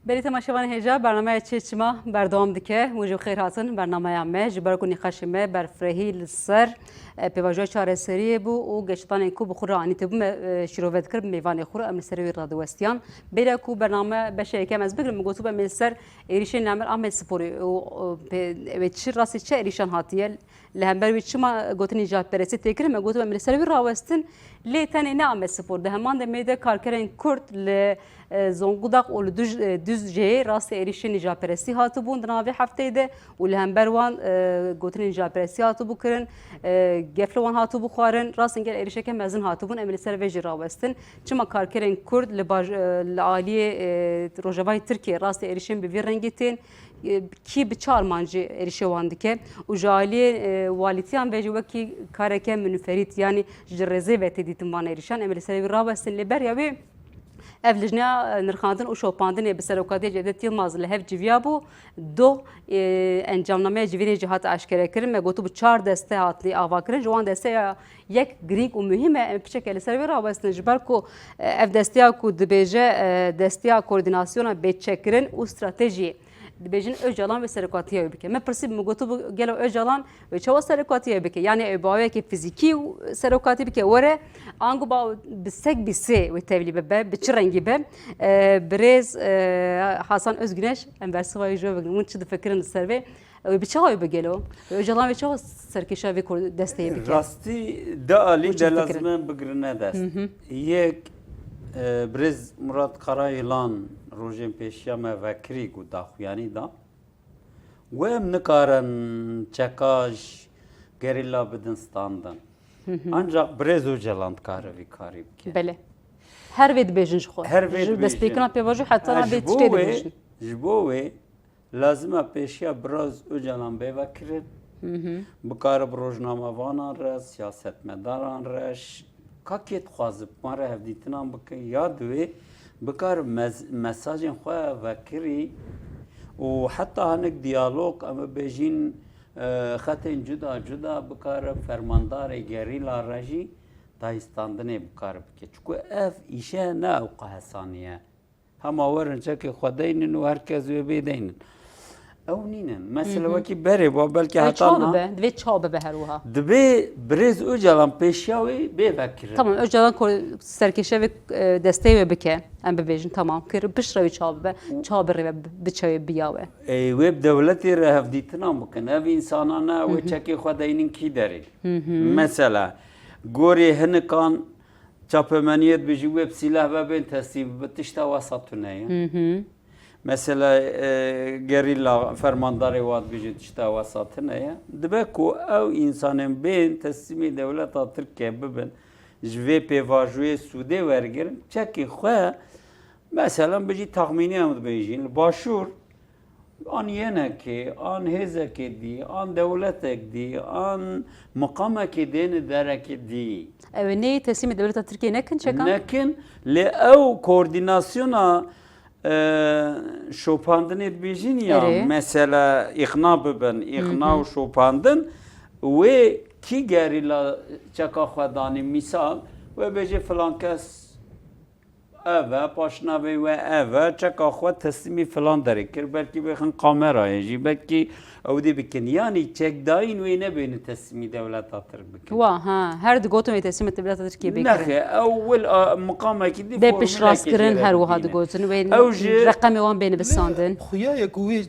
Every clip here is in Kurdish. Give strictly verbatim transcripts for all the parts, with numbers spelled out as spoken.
Belê temaşevanên hêja, bernameya Çê Çima berdewam dike. Hûn jî bi xêr hatin bernameya me. Ji ber ku nîqaşê me berfirehî li ser, e, pêvajoya çareseriyê bû û geşedanên ku bi xwe re anîtibû me, e, şîrove dikir bi mêvanê xwe re, em li ser wî radiwestiyan. Bêra ku bername beşa yekem ez bigirim, min gotibû em ê li ser êrîşên li Amedsporê û, û pê, ew ê çi rastî çi êrîşan hatiye, li hember wî çima gotinên cihadperestî tê kirin, me gotibû em ê li ser wî rawestin. Lê tenê ne Amedspor, di heman demê de karkerên Kurd li, e, Zonguldak û li Duj-, e, Duzceyê rastî êrîşên nîjadperestî hatibûn di navê hefteyê de û li hember wan, e, gotinên nîjadperestî hatibû kirin, e, gef li wan hatibû xwarin, rastî gel êrîşeke mezin hatibûn, em ê li ser vê jî rawestin. Çima karkerên Kurd li baj-, e, li aliyê, e, rojavayê Tirkiyê rastî êrîşên bi vî rengî tên? E, kî bi çi armancî êrîşê wan dike û ji aliyê, e, walîtiyan ve jî wekî kareke minferîd, yanî ji rêzê ve tê dîtin van êrîşan, em ê li ser wî rawestin. Lê beriya wê ev lijneya, e, nirxandin û şopandinê bi serokatiya Cevdet Yilmaz li hev civiyabû. Doh, e, encamnameya civînê jî hat eşkerekirin. Me gotibû çar deste hatine avakirin. Ji wan desteya yek girîng û muhîm e. Em piçeke li ser wê rawestin ji ber ku, e, ev desteya ku dibêje, e, desteya koordînasyona bêçekkirin û stratejiyê. Dibêjin Ocalan wê serokatiya wê bike. Me pirsî, min gotibû, gelo Ocalan wê çawa serokatiya wê bike? Yanî ew bi awayekî fizîkî serokatî bike, were, ango ba bi sek bîsê wê tevlî bibe, bi çi rengî be? E, birêz, e, Hasan Özgüneş, em bersiva wê ji we bigirin. Hûn çi difikirin li ser vê? Wê bi çawa wê bigelo? Wê Ocalan wê çawa serkêşa vê kor-, desteyê bike? Rastî de alî Hûn çi de difikirin? Lazim e bigirine dest. Hı hı. Yek, e, birêz Murat Karayilan rojên pêşiya me vekirî ku daxuyanî da. Wê em nikarin çeka ji gerîla bidin standin. Hı hı. Ancak birêz Ocalan dikare vî karî bike. Belê. Her vê dibêjin ji xwe. Her vê Ji dibêjin. destpêkirina pêvajoyê heta Ha, vê ji bo tiştê wê, dibêjin. Ji bo wê lazim e pêşiya birêz Ocalan bê vekirin. Hı hı. Bikare bi rojnamevanan re, siyasetmedaran re, ş-, ka kê dixwaze bi me re hevdîtinan bike, ya divê bikare mez-, mesajên xwe vekirî û heta hinek diyalog, em bibêjin, e, xetên cuda cuda bikare fermandarê gerîla re jî dayîstandinê bikare bike. Çunku ev îşe ne ewqa hesanî ye. Hema werin çekê xwe deynin û her kes wê bê deynin. Ew nînin. Mesela Hı hı. wekî berê ba, belkî Ew heta çawa na- bibe? Divê çawa bibe her wiha? Divê birêz Ocalan pêşiya wê bê vekirin. Tamam, Ocalan ko-, serkêşevê, e, desteyê wê bike. Em bibêjin, tamam, kir, piştre wê çawa bibe? Çawa birêve bi-, biçe wê biya we? Ê, wê bi dewletê re hevdîtinan bikin. Ev însanane wê Hı hı. çekê xwe deynin kî derê? Hı hı. Mesela, gorê hinikan çapemeniyê dibêjin wê bi sîleh ve bên teslîm bibe, tişta wesa tune ye. Hı hı. Mesela, e, gerîla fermandarê wa dibêjin tişta wesa tune ye. Dibe ku ew însanên bên teslîmê dewleta Tirkiye bibin, ji vê pêvajoyê sûdê wergirin, çekê xwe, mesela, bijî taxmînî em dibêjin, li Başûr an yenekê, an hêzekê dî, an dewletek dî, an miqamekê dêne derekê dî. Ew ê neyê teslîmê dewleta Tirkiyê nekin çekan? Nekin, lê ew koordînasyona, e, şopandinê dibêjin ya, Erê. mesela îqna bibin, îqna Hı hı. û şopandin, wê kî gerîla çeka xwe danî, mîsal, wê bêje filan kes ev e, paşnavê we ev e, çeka xwe teslîmî filan derê kir, belkî bêxin kamerayê jî, belkî ew dê bikin. Yanî çekdayîn wê nebêne teslîmî dewleta Tirk bikin. Wa, ha, her digotin wê teslîmê dewleta Tirkiyê bê kirin. Nexê, ew wil, a, miqamekî dî Bê formulekê piştrast kirin jê re her wiha bibîne. digotin, wê Ew jî reqemê wan bê nivîsandin. Xuya ye ku wê, e,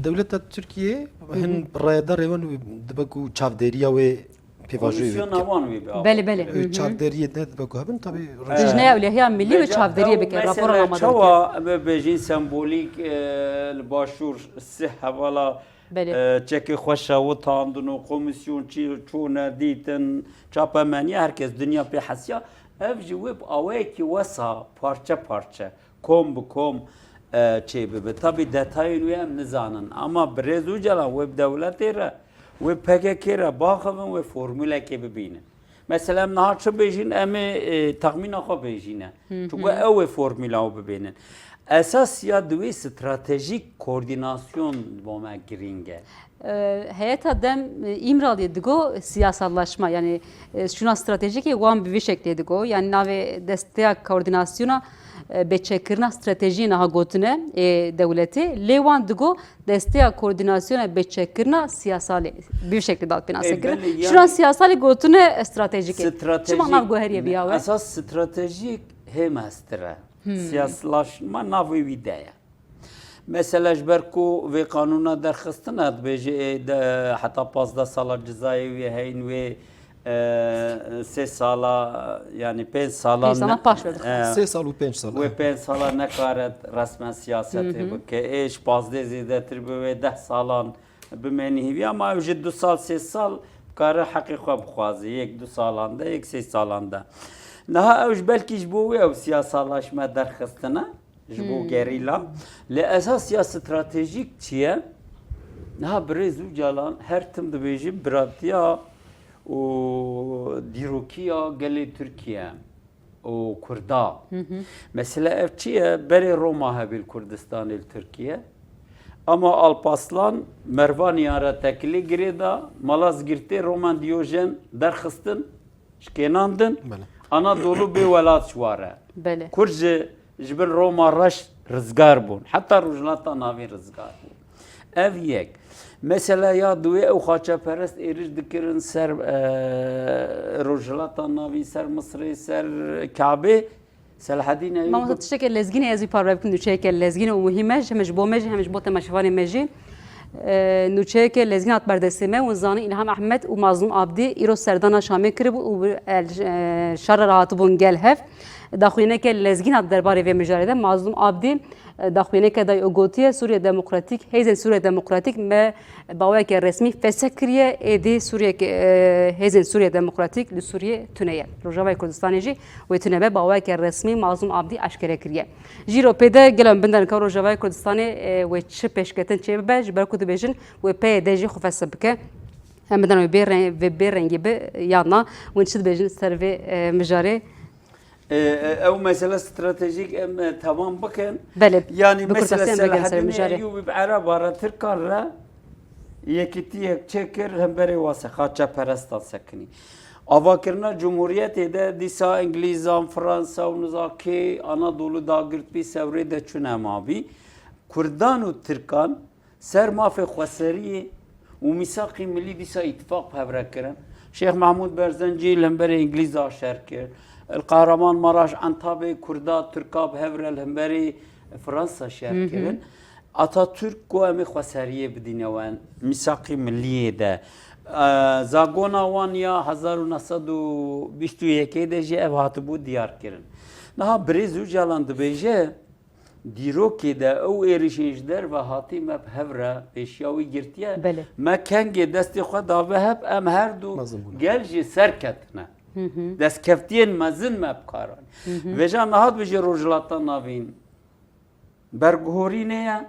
dewleta Tirkiyê Hı hı. hin rayedarê wan wê dibe ku çavdêriya wê pêvajoyê wê Komîsyona bike. wan wê bi Belê, belê. Hı hı. Çavdêriyê ne dibe ku hebin, tabii, Lijneya Ewlehiya Millî wê Meca-, çavdêriyê ew bike, rapora mesele amade bike. çawa, em bibêjin sembolîk, e, li Başûr sih hevala, Belê. e, çekê xwe şewitandin û komîsyon çi çûne dîtin, çapemeniya herkes dinya pê hesiya. Ev jî wê bi awayekî wesa parçe parçe, kom bi kom, e, çê bibe. Tabî detayên wê em nizanin. Ama birêz Ocalan wê bi dewletê re, wê P K K re baxivin, wê formulekê bibînin. Mesela em niha çi bêjin, em ê, e, texmîna xwe bêjîne. Hı hı. Çunku ew ê formula û bibênin. Esas ya di wê stratejîk koordînasyon bo me girîng e. E, Heyeta dem, e, Îmraliyê digo siyasallaşma, yani, e, şûna stratejîkê wan bi vî şeklê digo, yani navê desteya koordînasyona, e, bêçekkirina stratejiyê niha gotine ê dewletê, lê wan digo desteya koordînasyona bêçekkirina siyasalê bi vî şeklê da pênase kirin. Şûna siyasalê gotine stratejîkê. Çima nav guheriyê viya we? Esas stratejîk hê mestir e. Siyasallaşma navê wî de ye. Mesela ji ber ku vê qanûna derxistine dibêje ê de heta pazdeh sala cizayê wê heyn wê, e, sê sala, yani pênc sala Pênc sala ne- paş ve dixin. e, Sê sal û pênc sal. Wê pênc sala nekare resmen siyasetê bike. Ê ji pazdeh zêdetir bi wê deh salan bimênî hîvî ama ew ji du sal sê sal dikare heqê xwe bixwaze. Yek du salan de, yek sê salan de. Niha ew ji belkî ji bo wê ew siyasallaşme derxistine. Ji bo gerîla. Lê esas ya stratejîk çi ye? Niha birêz Ocalan her tim dibêje biratiya û dîrokiya gelê Tirkiye û Kurda. Mesela ev çi ye? Berê Roma hebî li Kurdistanê li Tirkiye. Ama Alpaslan Mervaniyan re tekilî girê da, Malazgirtê Roman Diyojen derxistin. Şikênandin, Anadolu bê welat ji wa re. Kurd jî ji bin Roma reş rizgar bûn. Heta Rojhilata Navîn rizgar bûn. Ev yek. Mesela ya duwê ew xaçeperest êriş dikirin ser, e, Rojhilata Navîn, ser Misirê, ser Kabê. Selahedîn Eyûb. Mamoste, tiştekê lezgînê ez wî parve bikim, nûçeyeke lezgîn û muhîm e, hem ji bo me jî, hem ji bo temaşevanê me jî. E, nûçeyeke lezgîn hat berdestê me, hûn zanî Îlham Ehmed û Mazlûm Abdî îro serdana Şamê kiribû û bi, e, şer re hatibûn gel hev. Daxuyaneke lezgîn hat derbarê vê mijarê de, Mazlûm Abdî, e, daxuyaneke dayî û gotiye, Sûriye Demokratîk, hêzên Sûriye Demokratîk me baweke resmî fesek kiriye, êdî Sûriyeke, e, hêzên Sûriye Demokratîk li Sûriyê tune ye. Rojavayê Kurdistanê jî wê tune be, baweke resmî Mazlûm Abdî eşkere kiriye. Ji îro pê de gelo em binderin ka Rojavayê Kurdistanê, e, wê çi pêşketin çêbibe, ji ber ku dibêjin wê P Y D jî xwe fesih bike. Em binderin wê bê re-, wê bê rengî bi yan na. Hûn çi dibêjin ser vê, e, mijarê? E, e, ew mesele stratejîk em, e, temam bikin. Belê, yanî bi kurtasî mesela em vegerin ser Selahedînê mijarê. Eyûbî bi Ereba re Tirkan re yekîtiyek çêkir, hemberê wase xaçeperestan sekinî. Avakirina Cumhuriyetê de dîsa Îngilîzan, Fransa û niza kê Anadolu dagirtbî, Sewrê de çûne mabî. Kurdan û Tirkan ser mafê xweseriyê û mîsaqî milî dîsa îtifaq bi hev re kirin. Şêx Mehmûd Berzencî li hemberê Îngilîza şer kir. El Qehreman Maraş Entabê Kurda Tirka bi hev re li hemberê Fransa şer kirin. Atatürk got em ê xweseriyê bidîne we mîsaqî miliyê de. E, zagona wan ya hezar û neh sed û bîst û yekê de jî ev hatibû diyar kirin. Niha birêz Ocalan dibêje, Dîrokê de ew êrişên ji derve hatî me bi hev re pêşiya wî girtiye. Belê. Me kengê destê xwe dabe hev, em her du Mezin bûne. Gel jî ser ketine. Hı hı. Destkeftiyên mezin me bi kar anî. Hı hı. Vêca niha dibêje Rojhilata Navîn berguhorînê ye,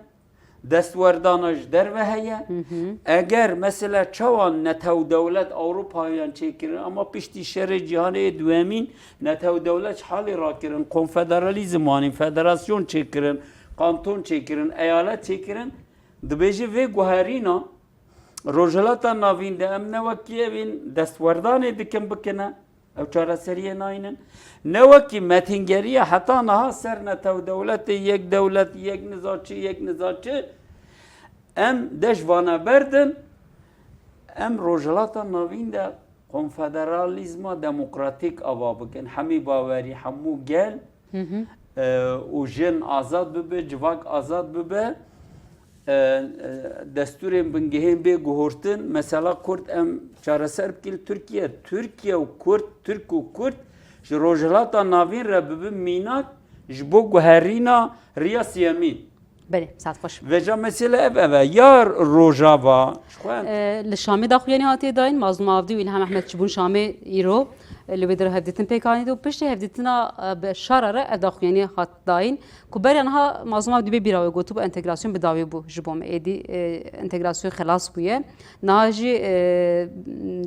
destwerdana ji derve heye. Hı hı. Eger mesela çawa netew dewlet Ewropayan çêkirin, ama piştî şerê cîhanê yê duyemîn, Netew dewlet ji halê rakirin, konfederalîzm anîn, federasyon çêkirin, kanton çêkirin, eyalet çêkirin, dibêje vê guherîna Rojhilata Navîn de em ne wekî evîn destwerdanê dikin bikine, ew çareseriyê naynin. Ne wekî metîngeriya heta niha ser netew dewletê, yek dewlet, yek nizaçi, yek nizaçi, em deş vane berdin, em Rojhilata Navîn de konfederalîzma demokratîk ava bikin, hemî bawerî, hemû gel, e, û jin azad bibe, civak azad bibe, e, e, destûrên bingehên bê guhortin, mesela Kurd em çareser bikin li Tirkiye, Tirkiye û Kurd, Tirk û Kurd ji Rojhilata Navîn re bibin mînak ji bo guherîna riya siyemîn. Belê, saet xweş. Vêca mesele ev ev e. Ya Rojava, ji xwe. E, li Şamê daxuyanî hatiye dayîn, Mazlûm Avdî û Îlham Ehmed çibûn Şamê îro. Li wê derê hevdîtin pêk anî û piştî hevdîtina, e, bi şara re ev daxuyanî hat dayîn ku beriya niha Mazlûm Abdî bê bîra wê gotibû entegrasyon bi dawî bû ji bo me. Êdî, e, entegrasyon xelas bûye. Niha jî, e,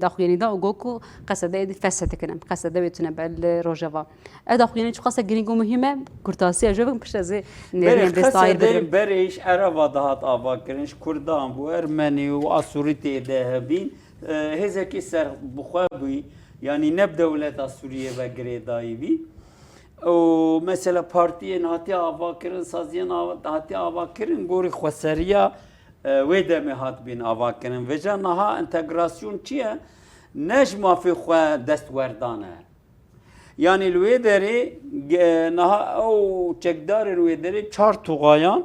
daxuyanî da û got ku qesede êdî feshedikin em. Qesede wê tune be li Rojava. Ev daxuyanî çiqas e girîng û muhîm e. Kurtasiya ji wê bikim piştre zê nêrînên destayî bidirim. Berê ji Ereva dihat avakirin, ji Kurdan bû, Ermenî û Asûrî tê de hebîn. E, hêzekî serbixwe bûyî. Yanî ne bi dewleta Sûriyê ve girêdayî bî. Û mesela partiyên hatiye avakirin, saziyên ava-, hatiye avakirin, gorî xweseriya, e, wê demê hatibîn avakirin. Vêca niha entegrasyon çi ye? Ne ji mafê xwe destwerdan e. Yanî li wê derê, ge-, niha ew çekdarên wê derê çar tuxayan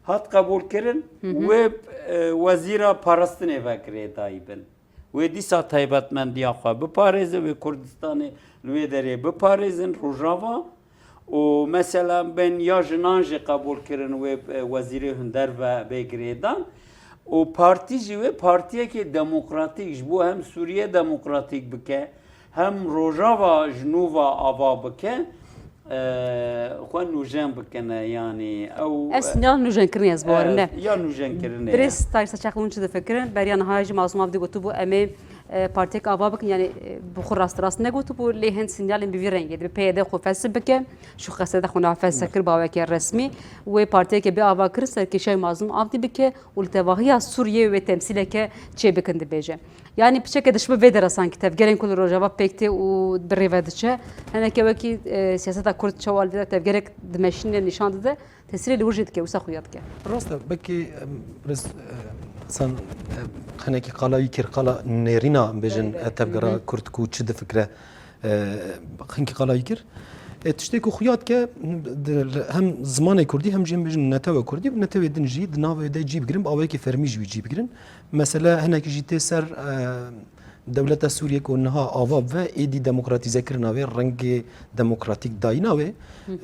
hat qebûlkirin, Hı hı. wê, e, wezîra parastinê ve girêdayî bin. Wê dîsa taybetmendiya xwe biparêze, wê Kurdistanê li wê derê biparêzin, Rojava. Û mesela bên ya jinan jî qebûl kirin wê, e, wezîrê hunderve bê girêdan. Û partî jî wê partiyekê demokratîk ji bo hem Sûriye demokratîk bike, hem Rojava ji nû ve ava bike, e, xwe nûjen bikine, yanî ew, Ev sinyal nûjenkirinê ez bawer e, ne. Ya nûjenkirinê ye. Birêz Tahîr Saçaklı hûn çi difikirin? Beriya niha jî Mazlûm Abdî gotibû, em ê, e, partiyek ava bikin, yanî, e, bi xwe rast rast negotibû, lê hin sinyalên bi vî rengê dibe. P Y D xwe fesih bike, ji qesede xwe niha fesih kir, baweke resmî. Wê partiyeke bê ava kirin, serkêşiya Mazlûm Abdî bike û li tevahiya Sûriyê wê temsîleke çê bikin dibêje. Yanî piçeke dişibe vê dera sankî tevgerên ku li Rojava pêk tê û bi rê ve diçe. Hineke wekî, e, siyaseta Kurd çawa li vê de tevgerek dimeşîne nîşan dide, tesîrê li wir jî dike, wisa xuya dike. Rast e, belkî, em, rêz, e, sen, e, hinekî qala wî kir, qala nêrîna bêjin, Belê, belê. e, tevgera Hı hı. Kurd ku çi difikire, e, hinkî qala wî kir. E, tiştê ku xuya dike, di, hem zimanê Kurdî hem jî em bêjin netewe Kurdî, netewê din jî di navê de cî bigirin, bi awayekî fermî jî wî cî bigirin. Mesele hinekî jî tê ser, e, dewleta Sûriyê ku niha ava ve êdî demokratîzekirina wê, rengê demokratîk dayîna wê. Hı hı.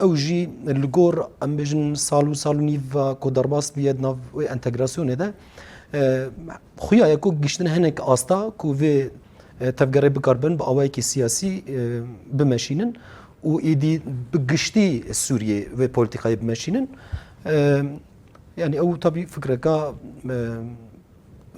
E, ew jî li gor, em bêjin, sal û sal û nîv ve ku derbas bûye di nav wê entegrasyonê de, e, xuya ye ku giştin hinek asta ku vê, e, tevgerê bikarbin bi awayekî siyasî, e, bimeşînin û êdî bi giştî Sûriyê vê polîtîkayê bimeşînin. E, yanî ew tabî fikreka, e,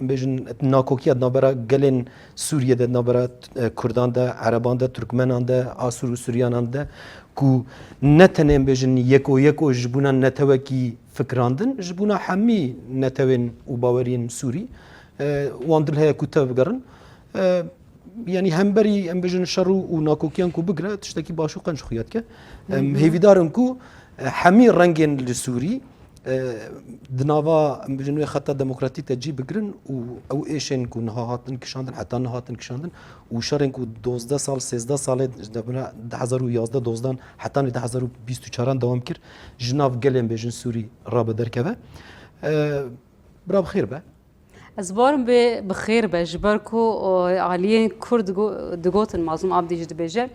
bêjin, nakokiya di navbera gelên Sûriyê de, di navbera, e, Kurdan de, Ereban de, Turkmenan de, Asûr û Suryanan de, ku ne tenê, em bêjin, yeko yeko ji bona netewekî fikirandin, ji bona hemî netewên û baweriyên Sûrî, e, wan dil heye ku tevbigerin. E, yanî hemberî, em bêjin, şer û, û nakokiyan ku bigire, tiştekî baş û qenc xuya dike. Em Hı hı. hêvîdar in ku, e, hemî rengên li Sûrî, e, di nava, em bêjin, wê xeta demokratîk de cî bigirin û ew êşên ku niha hatin kişandin, heta niha hatin kişandin û şerên ku dozdeh sal, sêzdeh salê, di hezar û yazdeh dozdan heta nê du hezar û bîst û çaran dewam kir, ji nav gelên, bêjin, Sûrî rabe derkeve. E, bira bi xêr be. Ez barim bê bi xêr be, ji ber ku, o, aliyên Kurd digo-, digotin, Mazlûm Abdî jî dibêje,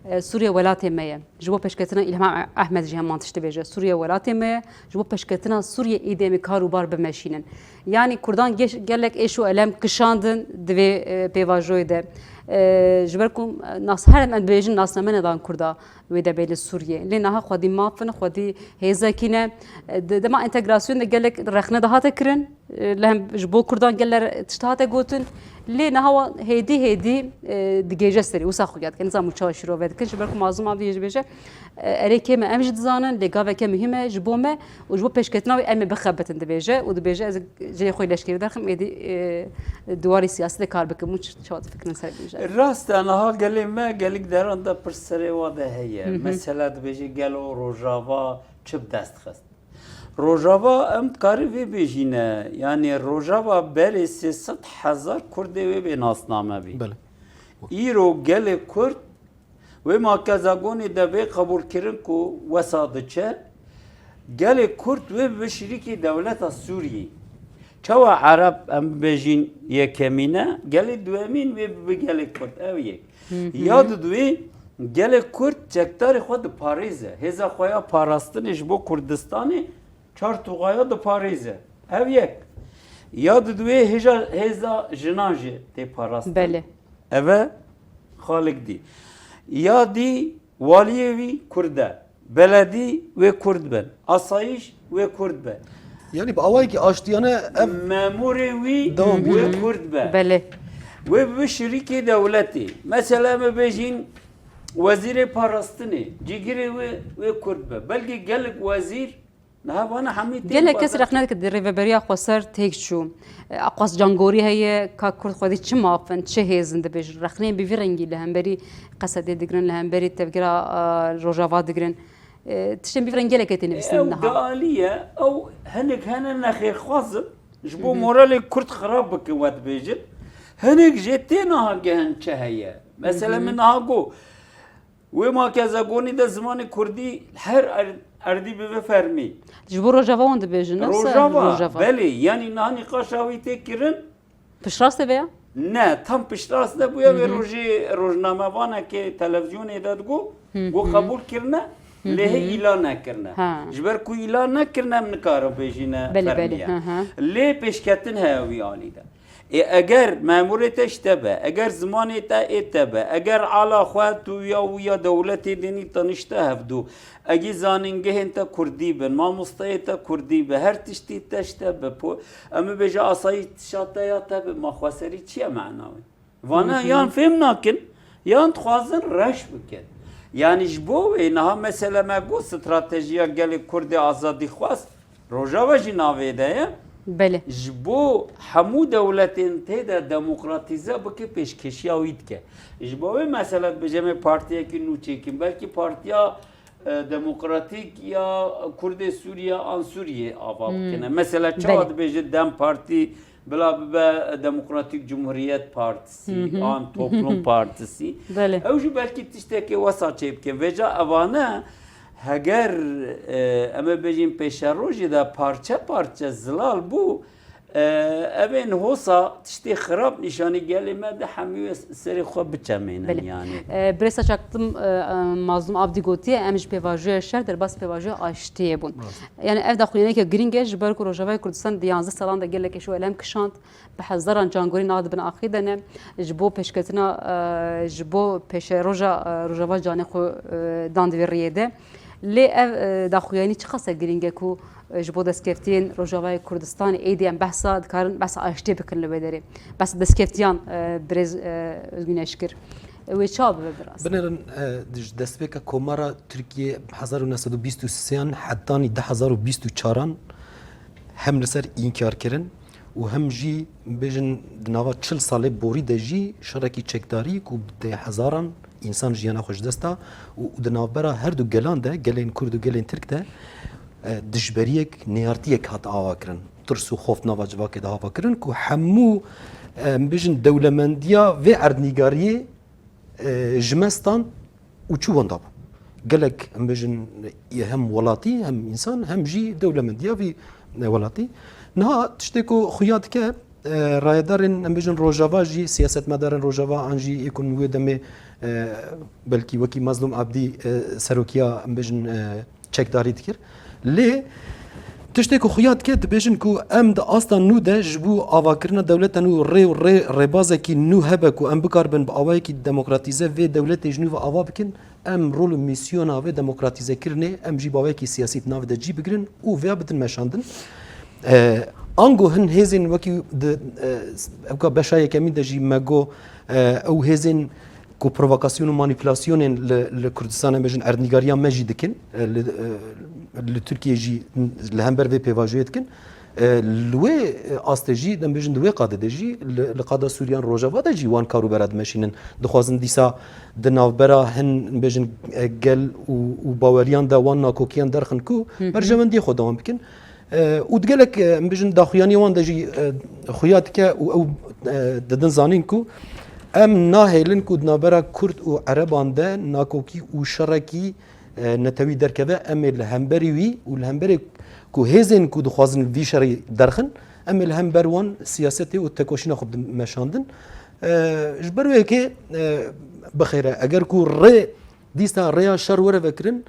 e, Sûriye welatê me ye. Ji bo pêşketina Îlham Ehmed jî heman tişt dibêje, Sûriye welatê me ye, ji bo pêşketina Sûriyê êdî em ê kar û bar bimeşînin. Yanî Kurdan geş-, gelek êş û elem kişandin di vê, e, pêvajoyê de. E, ji ber ku, e, nas-, her em dibêjin nasname nedan Kurda wê de bê li Sûriyê. Lê niha xwedî maf in, xwedî hêzekî ne. E, di dema entegrasyon de gelek rexne dihate kirin. E, li hem ji bo Kurdan gelek tişt hate gotin. Lê niha wan hêdî hêdî, e, digêje serî. Wisa xuya dike. Nizanim çawa şîrove dikin. Ji ber ku Mazlûm Abdî jî dibêje, e, erê kêm e, em jî dizanin, lê gaveke muhîm e ji bo me û ji bo pêşketina wê em ê bixebitin dibêje û dibêje ez cihê xwe yê leşkerî derxim, êdî, e, di warê siyasî de kar bikim. Hûn çi, çawa difikirin ser vê mijarê? Rast e, niha gelê me gelek deran de pirs serê wa de heye. Hı hı. Mesela dibêje gelo Rojava çi bi dest xist? Rojava em dikarî vê bêjîne, yanî Rojava berê sê sed hezar Kurdê wê bê nasname bî. Belê. Îro gelê Kurd wê makezagonê de bê qebûlkirin ku wesa diçe, gelê Kurd wê bibe şirîkê dewleta Sûriyê. Çawa Ereb em bibêjin yekemîn e, gelê duwemîn wê bibe gelê Kurd. Ew yek. Hı hı. Ya di duwê gelê Kurd çekdarê xwe diparêze. Hêza xwe ya parastinê ji bo Kurdistanê çar tuxaya diparêze. Ev yek. Ya di duwê hêja, hêza jinan jî tê parastin. Belê. Ev e Xalik dî. Ya dî waliyê wî Kurd e. Beledî wê Kurd bin. Asayîş wê Kurd be. Yanî bi awayekî aştiyane ev Memûrê wî Dewam wê bike. Kurd be. Belê. Wê bibe şirîkê dewletê. Mesela em bêjin wezîrê parastinê, cîgirê wê, wê Kurd be. Belkî gelek wezîr niha vana hemî tên Gelek kes bazar- rexne dike di rêveberiya xweser têk çû. E, Aqwas cangorî heye, ka Kurd xwedî çi maf in, çi hêz in dibêjin. Rexneyên bi vî rengî li hemberî Qesedê digirin, li hemberî tevgera e, Rojava digirin. E, Tiştên bi vî rengî gelekê tê nivîstin Ew niha. dialiye, ew hinek hene nexêrxwaz in. Ji bo moralê Kurd xirab bikin we dibêjin. Hinek jê tê niha gihin çi heye. Mesela min niha got, wê makezagonî de zimanê Kurdî her er- erdî bibe fermî. Ji bo Rojava hûn dibêjin, ne ser Rojava, Rojava. Belê, yanî niha nîqaşa wî tê kirin. Piştrast e vêya? Ne, tam piştrast nebûye, wê rojê rojnamevanekê televizyonê de digot, got qebûl kirine, lê hê îlan nekirine. Ha. Ji ber ku îlan nekirine, em nikarin bêjîne Belê, fermî belê, ye. Hı hı. Lê pêşketin heye wî alî de. Ê, eger memûrê te ji te be, eger zimanê te ê te be, eger ala xwe tu ya û ya dewletê dinî tanişte hevdû, egî zanîngehên te kurdî bin, mamosteyê te kurdî be, her tiştî te ji te be, po- em ê bêje asayîşa te ya te be, ma xweserî çi ye mena wê? Vana yan fêm nakin, yan dixwazin reş bikin. Yanî ji bo wê niha mesele me got stratejiya gelê Kurdê azadîxwaz, Rojava jî navê de ye. Belê. Ji bo hemû dewletên tê de demokratîze bike, pêşkêşiya wî dike. Ji bo wê mesele dibêje em ê partiyekî nû çêkin. Belkî partiya e, demokratîk ya Kurdê Sûriye an Sûriyê ava bikine. Mesela çawa Belê. Dibêje DEM Partî bila bibe Demokratîk Cumhuriyet Partisi an Toplum Partisi. Belê. Ew jî belkî tiştekê wesa çêbike. Vêca evane heger e, em ê bêjin pêşerojê de parçe parçe zilal bû, e, evên hosa tiştê xirab nîşanî gelê me de hemî wê serê xwe biçemênin Belê. Yanî. E, Birêz Saçaklim, e, e, Mazlûm Abdî gotiye, em ji pêvajoya şer derbas pêvajoya aştiyê bûn. Yanî ev daxuyaniyeke girîng e, ji ber ku Rojavayê Kurdistan di yanzdeh salan de gelekê ji we elem kişand, bi hezaran cangorî niha di bin axê de ne, ji bo pêşketina, e, ji bo pêşeroja, e, Rojava canê xwe, e, dan di vê riyê de. Lê ev, e, daxuyanî çiqas e girîng e ku, e, ji bo destkeftiyên Rojavayê Kurdistanê êdî em behsa dikarin, behsa aştiyê bikin li wê derê. Behsa destkeftiyan, e, birêz, e, Özgün Eşkir. E, wê çawa bibe bi rastî? Binêrin e, di ji destpêka Komara Tirkiyê hezar û neh sed û bîst û sêyan hetanî du hezar û bîst û çaran hem li ser înkar kirin û hem jî bêjin di nava çil salê borî de jî şerekî çekdarî ku bi deh hezaran însan jiyana xwe ji dest da û di navbera her du gelan de, gelên Kurd û gelên Tirk de, e, dijberiyek, neyartiyek hat ava kirin. Tirs û xof nava civakê de hava kirin ku hemû, e, em bêjin dewlemendiya vê erdnîgariyê, e, ji me stand û çû wenda bû. Gelek, em bêjin, hem welatî, hem însan, hem jî dewlemendiya vî, e, welatî. Niha tiştê ku xuya dike, e, rayedarên, em bêjin, Rojava jî, siyasetmedarên Rojava an jî ê ku wê demê, e, belkî wekî Mazlûm Abdî, e, serokiya, em bêjin, e, çekdarî dikir. Lê tiştê ku xuya dike, dibêjin ku em di asta nû de ji bo avakirina dewleta nû rê û rê, rêbazekî nû hebe ku em bikaribin bi awayekî demokratîze vê dewletê ji nû ve ava bikin, em rol û mîsyona vê demokratîzekirinê em jî bi awayekî siyasî di navê de cî bigirin û vêya bidin meşandin. E, ango hin hêzên wekî di, e, ewka beşa yekemîn de jî me got, e, ew hêzên ku provokasyon û manîpulasyonên li, li Kurdistan, em bêjin, erdnîgariya me jî dikin, e, li, e, li Tirkiyê jî li hember vê pêvajoyê dikin. E, li wê, e, astê jî, em bêjin, di wê qadê de jî, li, li qada Sûriyan Rojava de jî wan kar û bera dimeşînin. Dixwazin dîsa di navbera hin, em bêjin, e, gel û, û baweriyan de wan nakokiyan derxin ku berjewendiyê xwe dewam bikin. E, û di gelek, e, em bêjin, daxuyaniyê wan de jî, e, xuya dike û ew, e, didin zanîn ku em nahêlin ku di navbera Kurd û Ereban de nakokî û şerekî, e, netewî derkeve. Em ê li hemberî wî û li hemberê ku hêzên ku dixwazin vî şerî derxin, em ê li hember wan siyasetê û tekoşîna xwe bidin meşandin. E, ji ber wê yekê, e, bixêre, eger ku rê dîsa rêya şer were vekirin,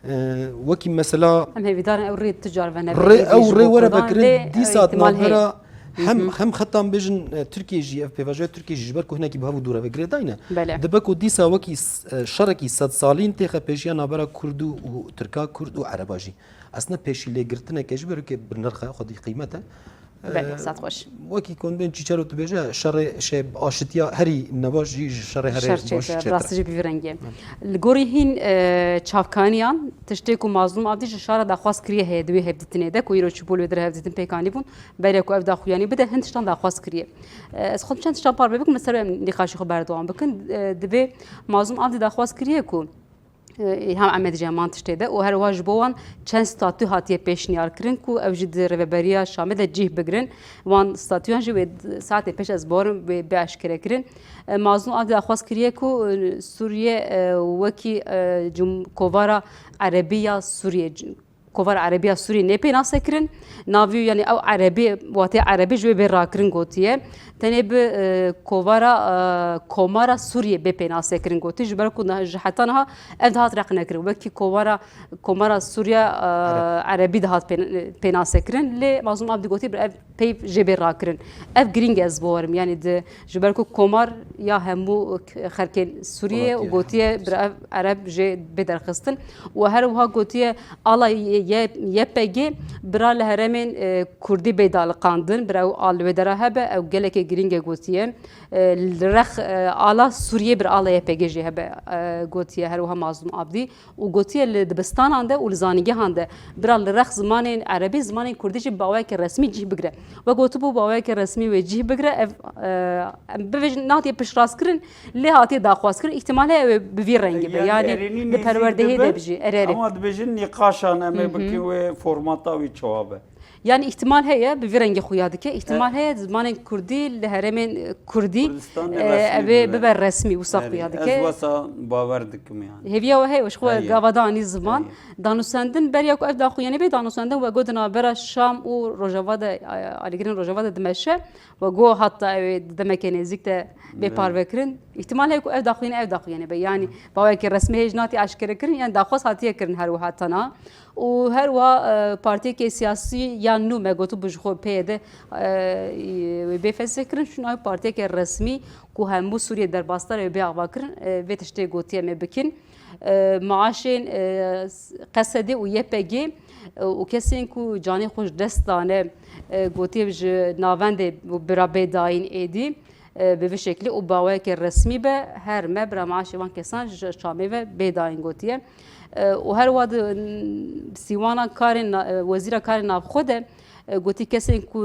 e, wekî mesela Em hêvîdarin ew rê tu car venebe. Rê, ew rê were vekirin, dîsa di navbera, Hem, hem xetan bêjin, e, Tirkiye jî, ev pêvajoya Tirkiye jî, ji ber ku hinekî bi hev û dû re ve girêdayî ne. Bele. Dibe ku dîsa wekî s-, e, şerekî sedsalîn têxe pêşiya navbera Kurd û, û Tirka, Kurd û Ereba jî. Aslında pêşî lê girtineke ji ber ku bi nirxe xwedî qîmet e. Belê, E, sed xweş. Wekî ku bên Çîçero dibêje, şerê, şey, aşitiya herî neva jî ji şerê herê baş çêtir e. Rastî jî bi vî rengî ye. Li gorî hîn, e, çavkaniyan, tiştê ku Mazlûm Abdî ji şara daxwaz kiriye heye di wê hevdîtinê de, ku îro çûbû li wê dire hevdîtin pêk anîbûn, beriya ku ev daxuyanî bide, hin tiştan daxwaz kiriye. E, ez xwe çend tiştan parve bikim, li ser em nîqaşê xwe berdewam bikin. E, divê Mazlûm Abdî daxwaz kiriye ku, e, Îlham Ehmed jî heman tiştê de û her wiha ji bo wan çend statû hatiye pêşniyar kirin ku ew jî di Rêveberiya Şamê de cih bigirin. Wan statûyan jî wê saetê pêş ez bawerim wê bê eşkere kirin. E, Mazlûm Abdî daxwaz kiriye ku, e, Sûriye, e, wekî, e, cum-, kovara Erebî ya Sûriye, Kovara Erebî ya Sûriyê nê pênase kirin. Navî, yanî ew Erebî, watê Erebî ji wê bê rakirin gotiye. Tenê bi, e, kovara, e, Komara Sûriyê bê pênase kirin gotiye. Ji ber ku niha, ji heta niha ev dihat reqnekirin. Wekî kovara, Komara Sûriya, e, Ereb. Erebî dihat pên-, pênase kirin. Lê Mazlûm Abdî gotiye bi ev peyv jê bê rakirin. Ev girîng e ez bawerim. Yanî di, ji ber ku komar ya hemû xelkên Sûriyê ye û gotiye bira ev Ereb jê bê derxistin. Û her wiha gotiye ala Y-, Y-, Y P G bira li herêmên, e, Kurdî bê daliqandin, bira ew al li wê dera hebe, ew gelekê girîng e gotiye. E, li rex, e, ala Sûriyê bir ala Y P G jê hebe, e, gotiye her wiha Mazlûm Abdî. Û gotiye li dibistanan de û li zanîngehan de bira li rex zimanên erebî, zimanên kurdî jî bi awayekî resmî cih bigire. We gotibû bi awayekî resmî wê cih bigire, ev, e, em bibêjin nehatiye piştrastkirin, lê hatiye daxwazkirin. Îhtimal heye ew ê bi vî rengî be. Yanî, yanî erênî li nêzîk perwerdehiyê dibe, de bijî, erê, erê. Ama dibêjin nîqaşan em ê, mhm, bikin wê formata wî çawa be. Yanî îhtimal heye bi vî rengî xuya dike. Îhtimal, e, heye zimanên kurdî li herêmên, e, kurdî, Kurdistanê, e, resmî ev ê bibe, bibe resmî, wisa, erê, xuya dike. Ez wesa bawer dikim yanî. Hêviya we heye, ji xwe, heye, gava de anî ziman. Heye. Danûstendin beriya ku ev daxuyanî bê, danûstendin we got di navbera Şam û Rojava de, e, alîgirên Rojava de dimeşe. We got heta ew ê di demeke nêzîk de bê, belê, parvekirin. Îhtimal heye ku ev daxuyanî, ev daxuyanî be. Yanî, hı, bi awayekî resmî hêj natiye eşkerekirin, yanî daxwaz hatiye kirin her wiha tana. Û her wiha, e, partiyeke siyasî ya nû me gotibû ji xwe pê ye de, e, wê bê fesihkirin, çûn ew partiyeke resmî ku hemû Sûriyê derbasdar e wê bê avakirin, e, vê tiştê gotiye me bikin. E, maaşên, e, s-, Qesedê û Y P G, e, û kesên ku canê xwe ji dest dane, e, gotiye ji navendê bira bê dayîn êdî. E, bi vî şeklî û bi awayeke resmî be, her me bira maaşê van kesan ji Şamê ve bê dayîn gotiye. E, û her wiha di, n-, sîwana karên na-, e, wezîra karên navxwe de, e, gotî kesên ku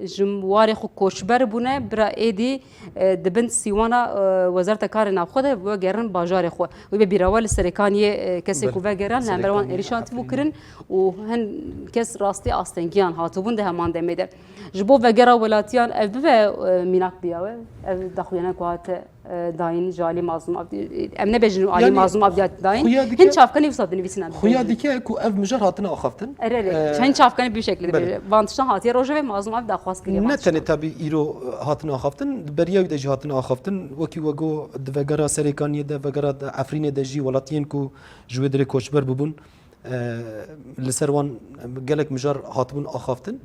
ji warê xwe koçber bûne, bira êdî, e, di bin sîwana, e, Wezareta Karên Navxwe de vegerin bajarê xwe. Wê be bîra we li Serêkaniyê, e, kesên, belê, ku vegerin, li hember wan, Serêkaniyê, êrîşan tîbû, Efrînê, kirin û hin kes rastî astengiyan hatibûn di heman demê de. Ji bo vegera welatiyan ev bibe, e, mînak biya we, ev daxuyana ku hate, e, dayîn ji alî Mazlûm Abdî, em nebêjin alî, yanî, Mazlûm Abdî hate dayîn. Xuya dike, hin çavkanî wisa dinivîsin em xuya dibêjin. Dike ku ev mijar hatine axaftin. Erê, erê. E, çend çavkanî bi vî şeklî, belê, dibêje. Van tiştan hatiye rojevê Mazlûm Abdî daxwaz kiriye. Ne van tiştan tenê tabî îro, e, hatine axaftin, di beriya wî de jî hatine axaftin. Wekî we got di vegera Serêkaniyê de, vegera Efrînê de jî welatiyên ku ji wê dirê koçber bûbûn, e, li ser wan gelek mijar hatibûn axaftin.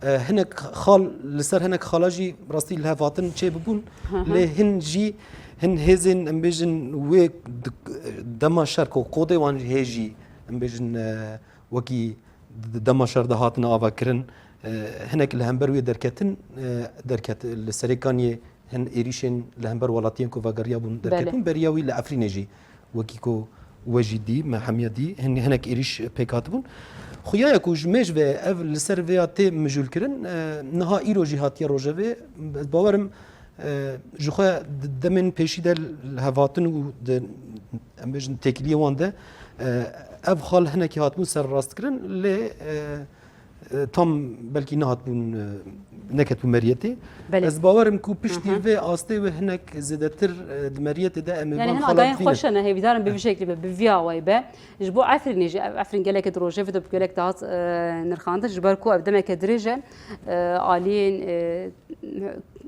E, hinek xal, li ser hinek xala jî rastî lihevhatin çêbibûn, hı hı, lê hin jî, hin hêzên, em bêjin, wê di-, dema şer ku qodê wan hê jî, em bêjin, e, wekî d-, dema şer de hatine avakirin, e, hinek li hember wê derketin, e, derket, li Serêkaniyê hin êrîşên li hember welatiyên ku vegeriyabûn, belê, derketibûn, beriya wî li Efrînê jî, wekî ku we jî dî, me hemiya dî, hin-, hinek êrîş pêk hatibûn. Xuya ye ku ji mêj ve ev li ser vêya tê mijûlkirin, e, niha îro jî hatiye rojevê. Ez bawerim, e, ji xwe di demên pêşî de li hevhatin û di, em bêjin, têkiliyê wan de, e, ev xal hinekî hatibûn serrastkirin, lê, e, e, tam belkî nehatbûn, e, neketbû meriyetê. Belê. Ez bawerim ku piştî, hı hı, vê astê wê hinek zêdetir, e, di meriyetê de em ê, yanî, van hin xalan agahên bibînin. Xweş e, ne hêvîdarim bi vî şeklî be, bi vî awayî be. Ji bo Efrînê jî, ev Efrîn gelekê di rojevê de bi gelek dihat, e, nirxandin, ji ber ku ev demeke dirêj e, e, aliyên, e,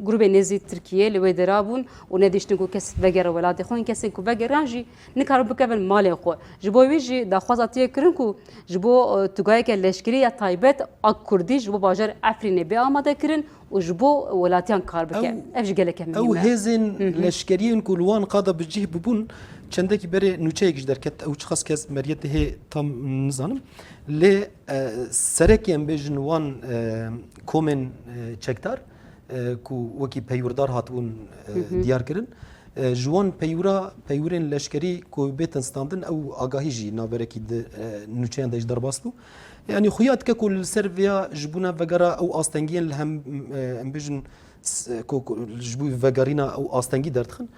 Grûbê nêzî Tirkiyê li wê dera bûn û nedîştin ku kes vegere welatê xwe. Hin kesên ku vegeran jî nikarin bikevin malên xwe. Ji bo wî jî daxwaza tê kirin ku ji bo, e, tugayeke leşkerî ya taybet a Kurdî ji bo bajarê Efrînê bê amade kirin û ji bo welatiyan kar bike. Ew, Ev jî gelek hemî ew hîn e. Hêzên Hı hı. leşkeriyên ku li wan qada bi cih bibûn, çendekî berê nûçeyek jî derket. Ew çiqas kes meriyetê hê tam nizanim. Lê, e, serekê em bêjin wan, e, komên, e, çekdar, e, ku wekî peywîrdar hatibûn, e, Hı hı. diyar kirin. E, ji wan peywira, peywirên leşkerî ku bêtin standin, ew agahî jî navberekî di, e, nûçeyan de jî derbas bû. Yanî xuya dike ku li ser vêya ji bona vegera ew astengiyên li hem, e, em bêjin, s-, ku, ku ji bo vegerîna ew astengî derdixin.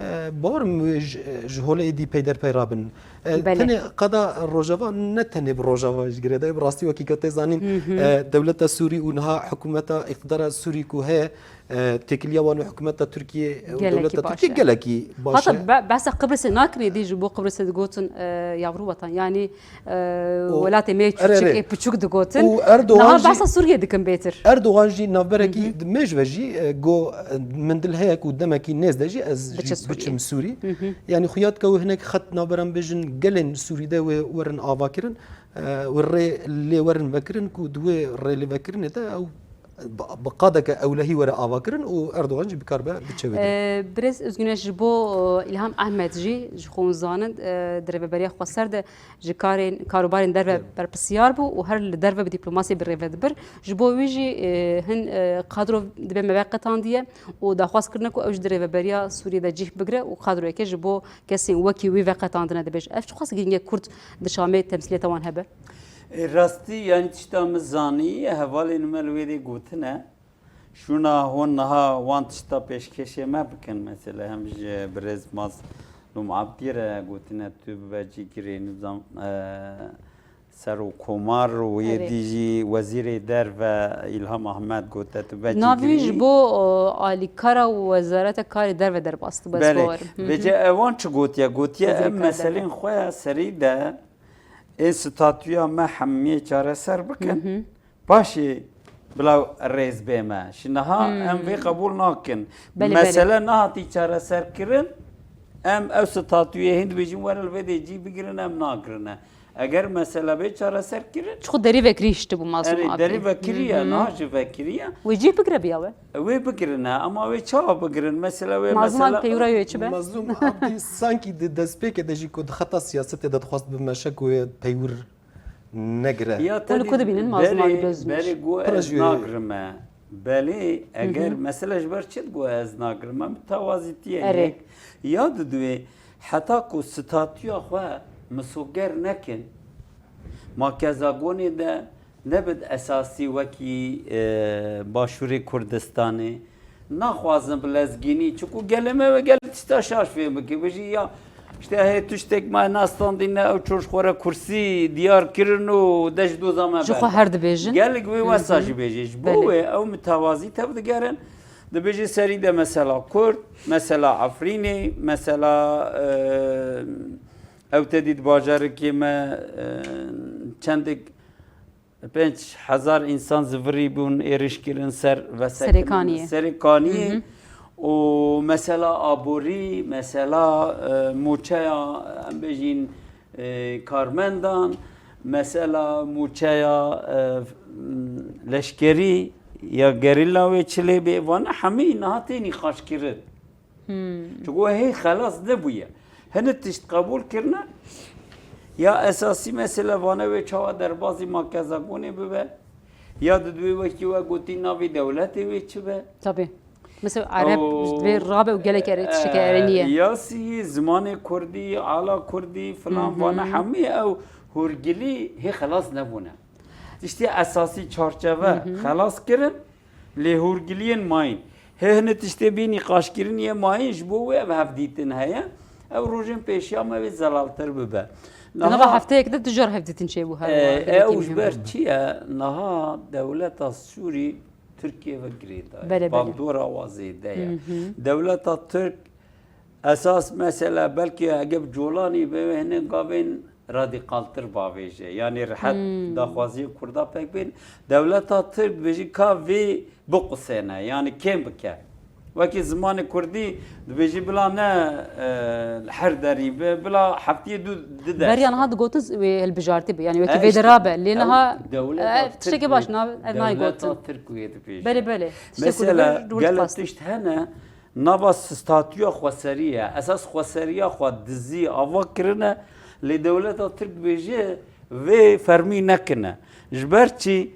E, bawer im wê ji, ji holê êdî peyderpey rabin. E, Belê. Tenê qada Rojava, ne tenê bi Rojava ji girêdayî, bi rastî wekî ku tê zanîn, Hı hı. e, dewleta Sûrî û niha hikûmeta, îqtidara Sûrî ku heye, e, têkiliya wan û hikûmeta Tirkiyê û Gelekî dewleta baş Tirkiyê e. gelekî baş Hata e. be-, behsa Qibrisê nakin êdî, ji bo Qibrisê digotin, e, yavru vatan. Yanî, e, O, welatê me erê, küçük ê, erê. Piçûk digotin. Û Erdogan Niha jî, behsa Sûriyê dikin bêtir. Erdogan jî navberekî Hı hı. di mêj ve jî, e, go, e, min dil heye ku demekî nêz de jî ez Biçe jî Sûriyê. biçim Sûrî. Hı hı. Yanî xuya dike wê hinek xet navberan bêjin gelên Sûrî de wê werin ava kirin, e, wê rê lê werin vekirin ku di wê rê lê vekirinê de ew bi, bi qadeke ewlehî were ava kirin û Erdogan jî bikaribe biçe wê de. E, Birêz Özgüneş ji bo, e, İlham Ahmet jî ji xwe hûn zanin, e, di rêveberiya xweser de ji karên, karobarên derve Evet. berpirsiyar bû û her li derve bi dîplomasiyê bi rêve dibir. Ji bo wî jî, e, hin, e, kadro dibe me veqetandiye û daxwaz kirine ku ew ji di rêveberiya Sûriyê de cih bigire û kadroyeke ji bo kesên wekî wî veqetandine dibêje. Ev çiqas girîng e Kurd di Şamê temsîliyeta wan hebe? Ê, rastî, yanî tişta min zanî, hevalên me li wê dê gotine. Şûna hûn niha wan tişta pêşkêşê me bikin. Mesela hem ji birêz Mazlûm Abdî re gotine tu bibe cîgirê nizam, e, serokkomar û yê Erê. dî jî wezîrê derve Îlham Ahmet gote tu bibe Navî cîgirî. ji bo, e, alîkara wezareta karê derve derbas dibe, ez Belê. bawerim. Hı hı. Vêce ewan çi gotiye? Gotiye Wezîrê em kar derve. meselên xwe ya serî de ê statûya me hemiyê çareser bikin. Hı hı. Paşê bila rêz bê me. Ji niha Hmm. em vê qebûl nakin. Belê, belê. Mesele nehatî çareserkirin, em ew statuyê hîn dibêjin were li vê dê cî bigirin, em nagirine. Eger mesele bê çareserkirin, Çiqo derî vekirî hiştibû Mazlûm erê, Abdî. derî vekiriye, Hı hı. niha jî vekiriye. Wê cî bigire biya we? Wê bigirine, ama wê çawa bigirin? Mesele wê, Mazlûm mesele Abdî peyûra wê çi be? Mazlûm Abdî sankî di destpêkê de jî ku di xeta siyasetê de dixwest bimeşe ku wê peywir negire. Ya Hûn li tedî ku dibînin Mazlûm berê, Alî Bezmîş? berê gu Pira ez jî nagirime. Belê, eger Hı hı. mesele ji ber çi digo ez nagirime? Mitewazîtiyê Erê. yek. Ya didwê heta ku statûya xwe misoger nekin, makezagonê de nebit esasî wekî, e, Başûrê Kurdistanê, Naxwazin bi lezgînî, çiku gelê me ve gelek tişta şaş fêm bike. Bijî ya, işte, hê tiştek me nastandîne, ew çûn ji xwe re kursî diyar kirin û de ji doza me Ji xwe berde. her dibêjin. Gelek wê Hı wesa hı. jî bêjê. Ji bo Belê. wê ew mitewazî tev digerin. Dibêjê serî de mesela Kurd, mesela Efrînê, mesela, e, ew te dît bajarikê me, e, çendek Pênc hezar însan zivirî bûn êrîş kirin ser vesekirin Serê Kaniyê. Serê Kaniyê. Hı hı. Û mesela aborî, mesela, e, mûçeya, em bêjîn, e, karmendan, mesela mûçeya, e, leşkerî ya gerîla wê çilê bê, vana hemî niha tê nîqaşkirin. Hmm. Çunku hê xelas nebûye. Hini tişt qebûl kirine. Ya esasî mesele vane wê çawa derbazî makezagonê bibe. Ya di divê wekî we gotî navê dewletê wê çi be. Tabii. Mesela Ereb O, divê rabe û gelek ere-, tişteke e, erênî ye. Ya sî zimanê kurdî, ala kurdî filan Hı hı. vane hemî ew hûrgilî hê xelas nebûne. Tiştê esasî çarçeve Hı hı. xelas kirin. Lê hûrgiliyên mayîn. Hê hini tiştê bî nîqaşkirin yê mayîn ji bo wê ev hevdîtin heye. Ew rojên pêşiya me wê zelaltir bibe. Di nava hefteyek de du car hevdîtin çêbû her E, wiha, ew gelekî ji muhîm ber bû. çi ye? Niha dewleta Sûrî Tirkiye ve girêdayî. Belê, belê. Bandora wa zêde ye. Hı hı. Dewleta Tirk esas mesele belkî hege bi colanî be wê hine gavên radîkaltir bavêje. Yanî rehet daxwaziyên Kurda pek bên. Dewleta Tirk dibêjî ka vê biqusêne, yanî kêm bike. Wekî zimanê Kurdî dibêjî bila ne, e, li her derî be, bila heftiyê du, du ders. Beriya niha digotin wê hilbijartî be, yanî wekî vê dira be. Lê niha, e, tiştekî baş nav, ev nayê gotin. Dewleta Tirk wê dibêje. Belê, belê. Tiştekî Mesela, gelek tişt hene, nava statûya xweserî ye. Esas xweseriya xwe dizî ava kirine, lê dewleta Tirk dibêje vê fermî nekine. Ji ber çi?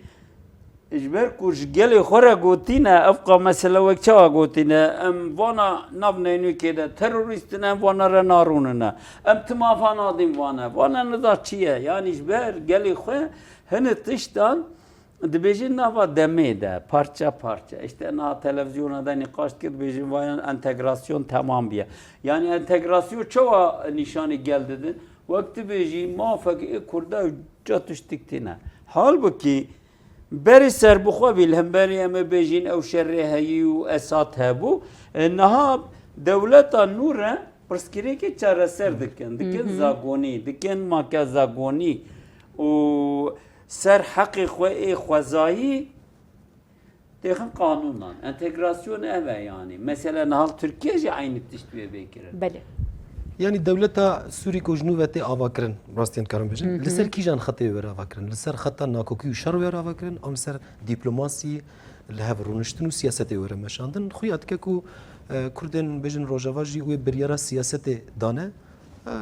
Ji ber ku ji gelê xwe re gotîne, ev qa mesele wek çawa gotîne, em vana nav neynûkê de terorîst in, em vana re narûnine. Em ti mava nadîn vane. Vane nida çi ye? Yanî ji ber gelê xwe hini tiştan dibêjin nava demê de, parça parça. Îşte niha televizyona de nîqaş dikir, dibêjin vayan entegrasyon temam biye. Yanî entegrasyon çawa nîşanî gel didin? Wek tu bêjî mafek ê Kurda ca tiştik tîne. Halbukî berî serbixwe bî, li hemberî em ê bêjîn ew şerê heyî û Esad hebû. E, niha dewleta nû re pirsgirêkê çareser dikin. Dikin zagonî, dikin make zagonî û ser heqê xwe ê xwezayî têxin qanûnan. Entegrasyon ev e yanî. Mesela niha li Tirkiye jî eynî tişt wê bê kirin. Belê. Yanî dewleta Sûrî ku ji nû ve tê avakirin, rastî em dikarin bêjin, li ser kîjan xetê wê were avakirin? Li ser xeta nakokî û şer wê were avakirin, an li ser dîplomasî, li hev rûniştin û siyasetê were meşandin? Xuya dike ku, e, Kurdên bêjin Rojava jî wê biryara siyasetê dane.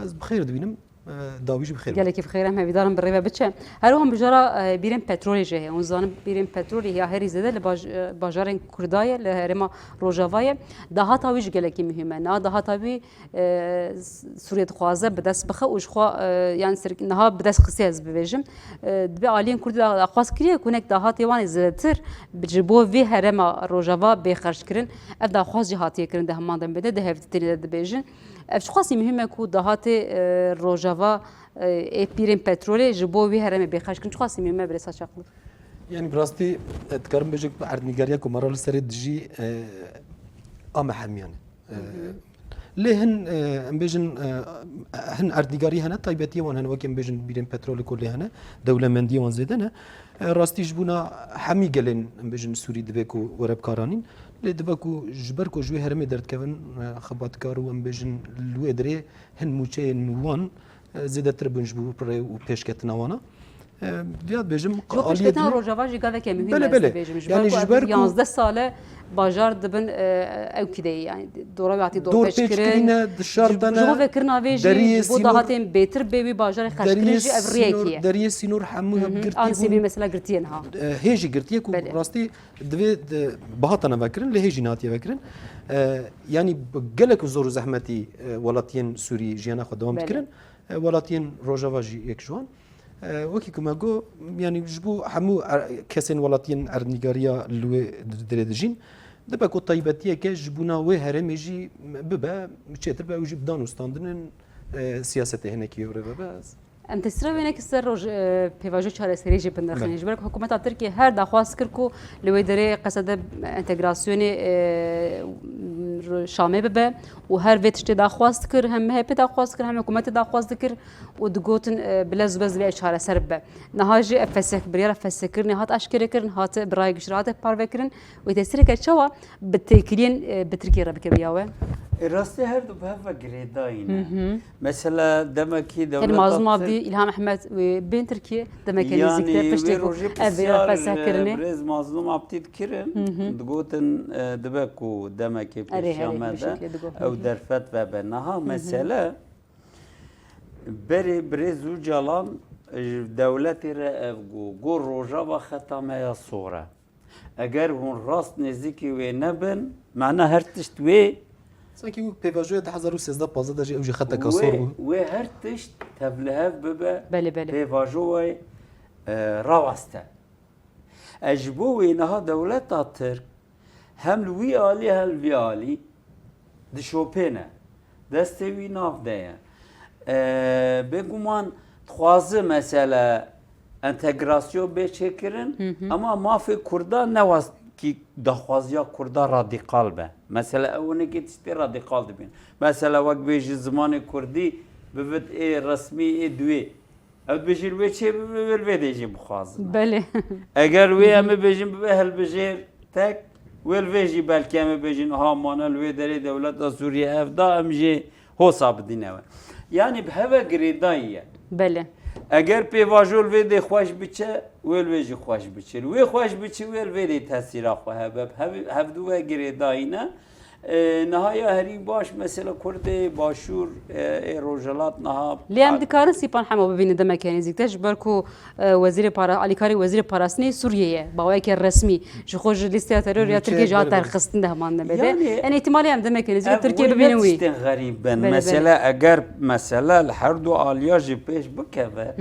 Ez bi xêr dibînim. E, dawî jî bi xêr be. Gelekî bi xêr, em hevîdar in bi rê ve biçe. Her wiha mijara, e, bîrên petrolê jî heye. Hûn zanin bîrên petrolê ya herî zêde li baj-, e, bajarên Kurda ye, li herêma Rojava ye. Dahata wî jî gelekî muhîm e. Niha dahata wî, e, Sûriye dixwaze bi dest bixe û ji xwe, e, yan ser-, niha bi dest xistiye ez bibêjim. E, divê aliyên Kurdî da-, daxwaz kiriye ku hinek dahatê wan ê zêdetir bi, ji bo vê herêma Rojava bê xerckirin. Ev daxwaz jî hatiye kirin di heman demê de, di hevdîtinê de dibêjin. Ev çiqasî muhîm e ku dahatê, e, Rojava, e, ê pîrên petrolê ji bo wî herêmê bê xerckirin, çiqasî muhîm e birêz Saçaklı? Yanî bi rastî, e, dikarim bêjim ku erdnîgariya ku me re li serê dijî, e, a me hemiyan e. E, lê hin, e, em bêjin, e, hin erdnîgarî hene, taybetiyê wan hene, wekî em bêjin bîrên petrolê ku lê hene, dewlemendiyê wan zêde ne. E, rastî ji bona hemî gelên, em bêjin, Sûrî dibe ku were bikaranîn. Lê dibe ku ji ber ku ji wê herêmê derdikevin, e, xebatkar û, em bêjin, li wê derê hin mûçeyên wan, e, zêdetir bûn ji bo rê û pêşketina wana. E, viya dibêjim, Ji bo pêşketina Rojava jî gaveke muhîm e, ez dibêjim. Belê, belê. Yanî ji ber ku yanzdeh sal e bajar dibin, e, ew kideyî, yanî dora wê hatî dorpêçkirin. Dorpêçkirîne, dişartene. Ji, ji bo vekirina vê jî, ji bo dahatên bêtir bê wî bajarê xerckirin jî ev rêyekî ye. Deriyê sînor hemû girtî bûn. An sê bî mesela girtiye niha. E, hê jî girtiye ku rastî divê, di, bihatana vekirin, lê hê jî nehatiye vekirin. E, yanî bi gelek zor û zehmetî, e, welatiyên Sûrî jiyana xwe dewam dikirin. E, welatiyên Rojava jî yek ji wan. E, wekî ku me got, yanî ji bo hemû er-, kesên welatiyên erdnîgariya li wê dirê dijîn, dibe ku taybetiyeke ji bona wê herêmê jî bibe, çêtir be, ew jî bi dan û standinên, e, siyasetê hinekî wê rê vebe. Em tesîra wê hinekî ser roj-, e, pêvajoya çareseriyê jî binirxînin. Belê. Ji ber ku hikûmeta Tirkiyê her daxwaz kir ku li wê derê qesede entegrasyonê, e, Şamê bibe û her vê tiştê daxwaz dikir, hem M H P daxwaz dikir, hem hikûmetê daxwaz dikir û digotin, e, bi lez û bez divê çareser bibe. Niha jî ev fesih, biryara fesihkirinê hat eşkerekirin, hate bi rayê giştî hate parvekirin û tesîreke çawa bi têkiliyên, e, bi Tirkiyê re bike viya we? E, rastî her du bi hev ve girêdayî ne. Mesela demekî dewleta Tirk, Mazlûm Abdî, Îlham Ehmed wê bên Tirkiyê demekê nêzîktir, piştê ku ev vê fesihkirinê. Yanî wê rojê pisyar, e, birêz Mazlûm Abdî dikirin, digotin, e, dibe ku demekê pêşiya me de ew derfet vebe. Niha mesele, berê birêz Ocalan, e, ji dewletê re ev got, got Rojava xeta me ya sor e. Eger hûn rast nêzîkî wê nebin, mena her tişt wê. Sankî wek pêvajoya du hezar û sêzdeh pazdeh de jî ew jî xeteka sor bû. Wê, wê her tişt tevlihev bibe, belê, belê, pêvajoyê, e, raweste. E, ji bo wê niha dewleta Tirk hem li wî alî hem li vî alî dişopêne. Destê wî nav de ye. E, bêguman dixwaze mesele entegrasyon bê çêkirin, ama mafê Kurda ne wekî daxwaziya Kurda radîkal be. Mesele ew hinekî tiştê radîkal dibîn. Mesele wek bêjî zimanê Kurdî bivit ê resmî ê duê. Ew dibêjin wê çê bibe, wê li vê dê jî bixwazin. Belê. Eger wê em ê bêjin bibe hilbijêr tek, wê li vê jî belkî em ê bêjin, ha mane li wê derê dewleta Sûriye ev da, em jê hosa bidîne we. Yanî bi heve girêdayî ye. Belê. Eger pêvajo li vê dê xweş biçe, wê li vê jî xweş biçe. Wê xweş biçe, wê li vê dê tesîra xwe hebe. Hev, hevdu ve girêdayî ne. E, niha ya herî baş mesela Kurdê Başûr, e, ê Rojhilat niha. Lê em dikarin Sîpan Hemo bibînin demeke nêzîktir, ji ber ku e, wezîrê para, alîkarê wezîrê parastinê Sûriyê ye. Baweyeke resmî. Ji xwe ji lîsteya terorê ya Tirkiyê jî hat derxistin di heman demê de. Yanî, yanî îhtîmalê em demeke nêzîk Tirkiyê bibînin wî. Ev tiştên xerîb in. Belê, belê. Mesele eger mesele li her du aliya jî pêş bikeve,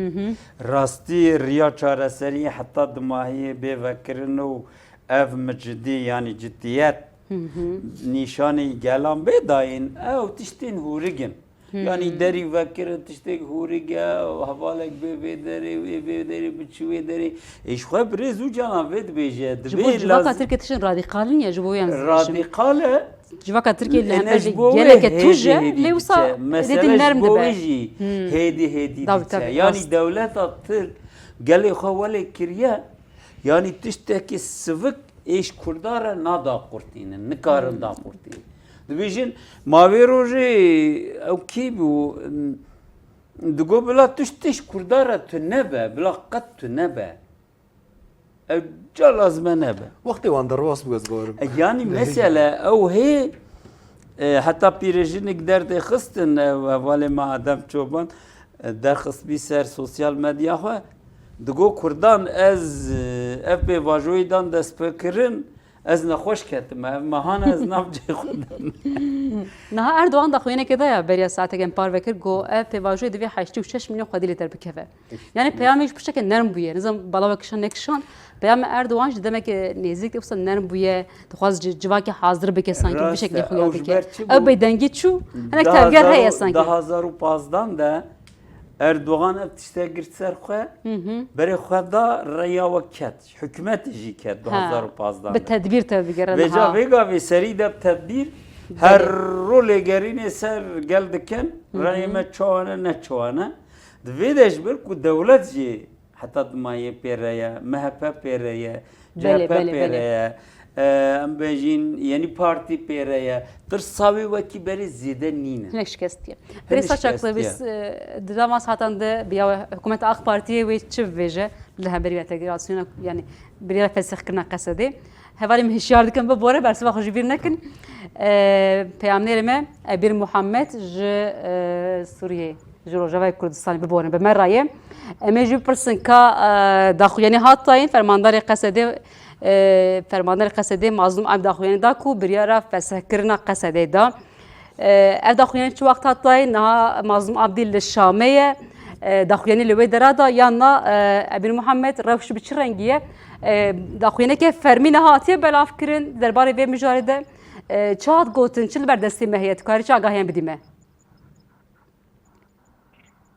rastî riya çareseriyê heta dimahiyê bê vekirin û ev mi cidî, yanî ciddiyet nîşanî gelan bê dayîn, ew tiştên hûrig in. Yanî derî vekirin tiştek hûrig e, hevalek bê vê derê, wê vê derê, biçî wê derê. Ê ji xwe birêz û canan vê dibêje. Ji bo civaka Tirkiyê tiştin radîkal in ya ji bo yan radîkal e. Civaka Tirkiyê li hember geleke tûj e, lê wisa êdî nerm dibe. Mesele ji bo wê jî hêdî hêdî diçe. Yanî dewleta Tirk gelê xwe welê kiriye. Yanî tiştekî sivik ê ji Kurdan re nadaqurtînin, nikarin daqurtînin. Dibêjin, ma vê rojê ew kî bû? Digot, bila tişt tişt Kurdan re tu nebe, bila qet tu nebe. Ew ca lazim e nebe. Wextê wan de rast bû ez bawerim. E, yanî mesele ew hê, e, heta pîrejinik derdê xistin, e, hevalê me Adem Çoban, e, derxistbî ser sosyal medya xwe. Digot, Kurdan ez, e, ev pêvajoyî dan destpêkirin, ez nexweş ketime. Ev mehan e, ez nav cihê xwe de me. Niha Erdogan daxuyanekê da ya beriya saetek em parve kir, got, ev pêvajoyê divê heştê û şeş milyon xwedî li der bikeve. Yanî peyamê ji pişteke nerm bûye. Nizam bala we kişan nekişan. Peyamê Erdogan ji demeke nêzîk de wisa nerm bûye. Dixwaz ci-, civakê hazir bike sanki bişek lê xuya bike. Ew bêdengî çû. Hinek terbiyar heye sanki. Du hazar û pazdan de Erdogan ev tişte girt ser xwe. Berê xwe da reya we ket. Hikûmetê jî ket du hazar û pazdan de. Bi tedbîr tev bigere niha. Vêca vê gavê serî de bi tedbîr her ro lêgerînê ser gel dikin. Reyê me çawa ne, ne çawa ne. Di vê de ji ber ku dewlet jî heta dimayê pê re ye, M H P pê re ye, C H P pê re ye, e, em bêjin, yenî partî pê re ye. Tirsa wê wekî berê zêde nîne. Hinek şikestiye. Berê Saçak, te bîst, e, di dema satan de bi ya hikûmeta AK Partiyê wê çi bivêje li hemberî entegrasyona, yanî biryara fesixkirina Qesedê. Hevalê min hişyar dikin, bibore, bersiva xwe ji bîr nekin. E, peyamnêrê me Ebîr Muhammed ji, e, Sûriyeyê, ji Rojavayê Kurdistanê biborin, bi me re ye. Em ê jî bipirsin ka, e, daxuyanî hat dayîn, fermandarê Qesedê, e, fermandarê Qesedê Mazlûm Ebd daxuyanî da ku biryara fesihkirina Qesedê da. E, ev daxuyanî çi wext hat dayîn? Niha Mazlûm Abdî li Şamê ye. E, daxuyanî li wê dera da yan na, e, Ebîr Muhammed rewş bi çi rengî ye? E, daxuyaneke fermî niha hatiye belavkirin derbarê vê mijarê de, e, çi hat gotin, çi li ber destê me heye? Tu karî çi agahiyan bidî me?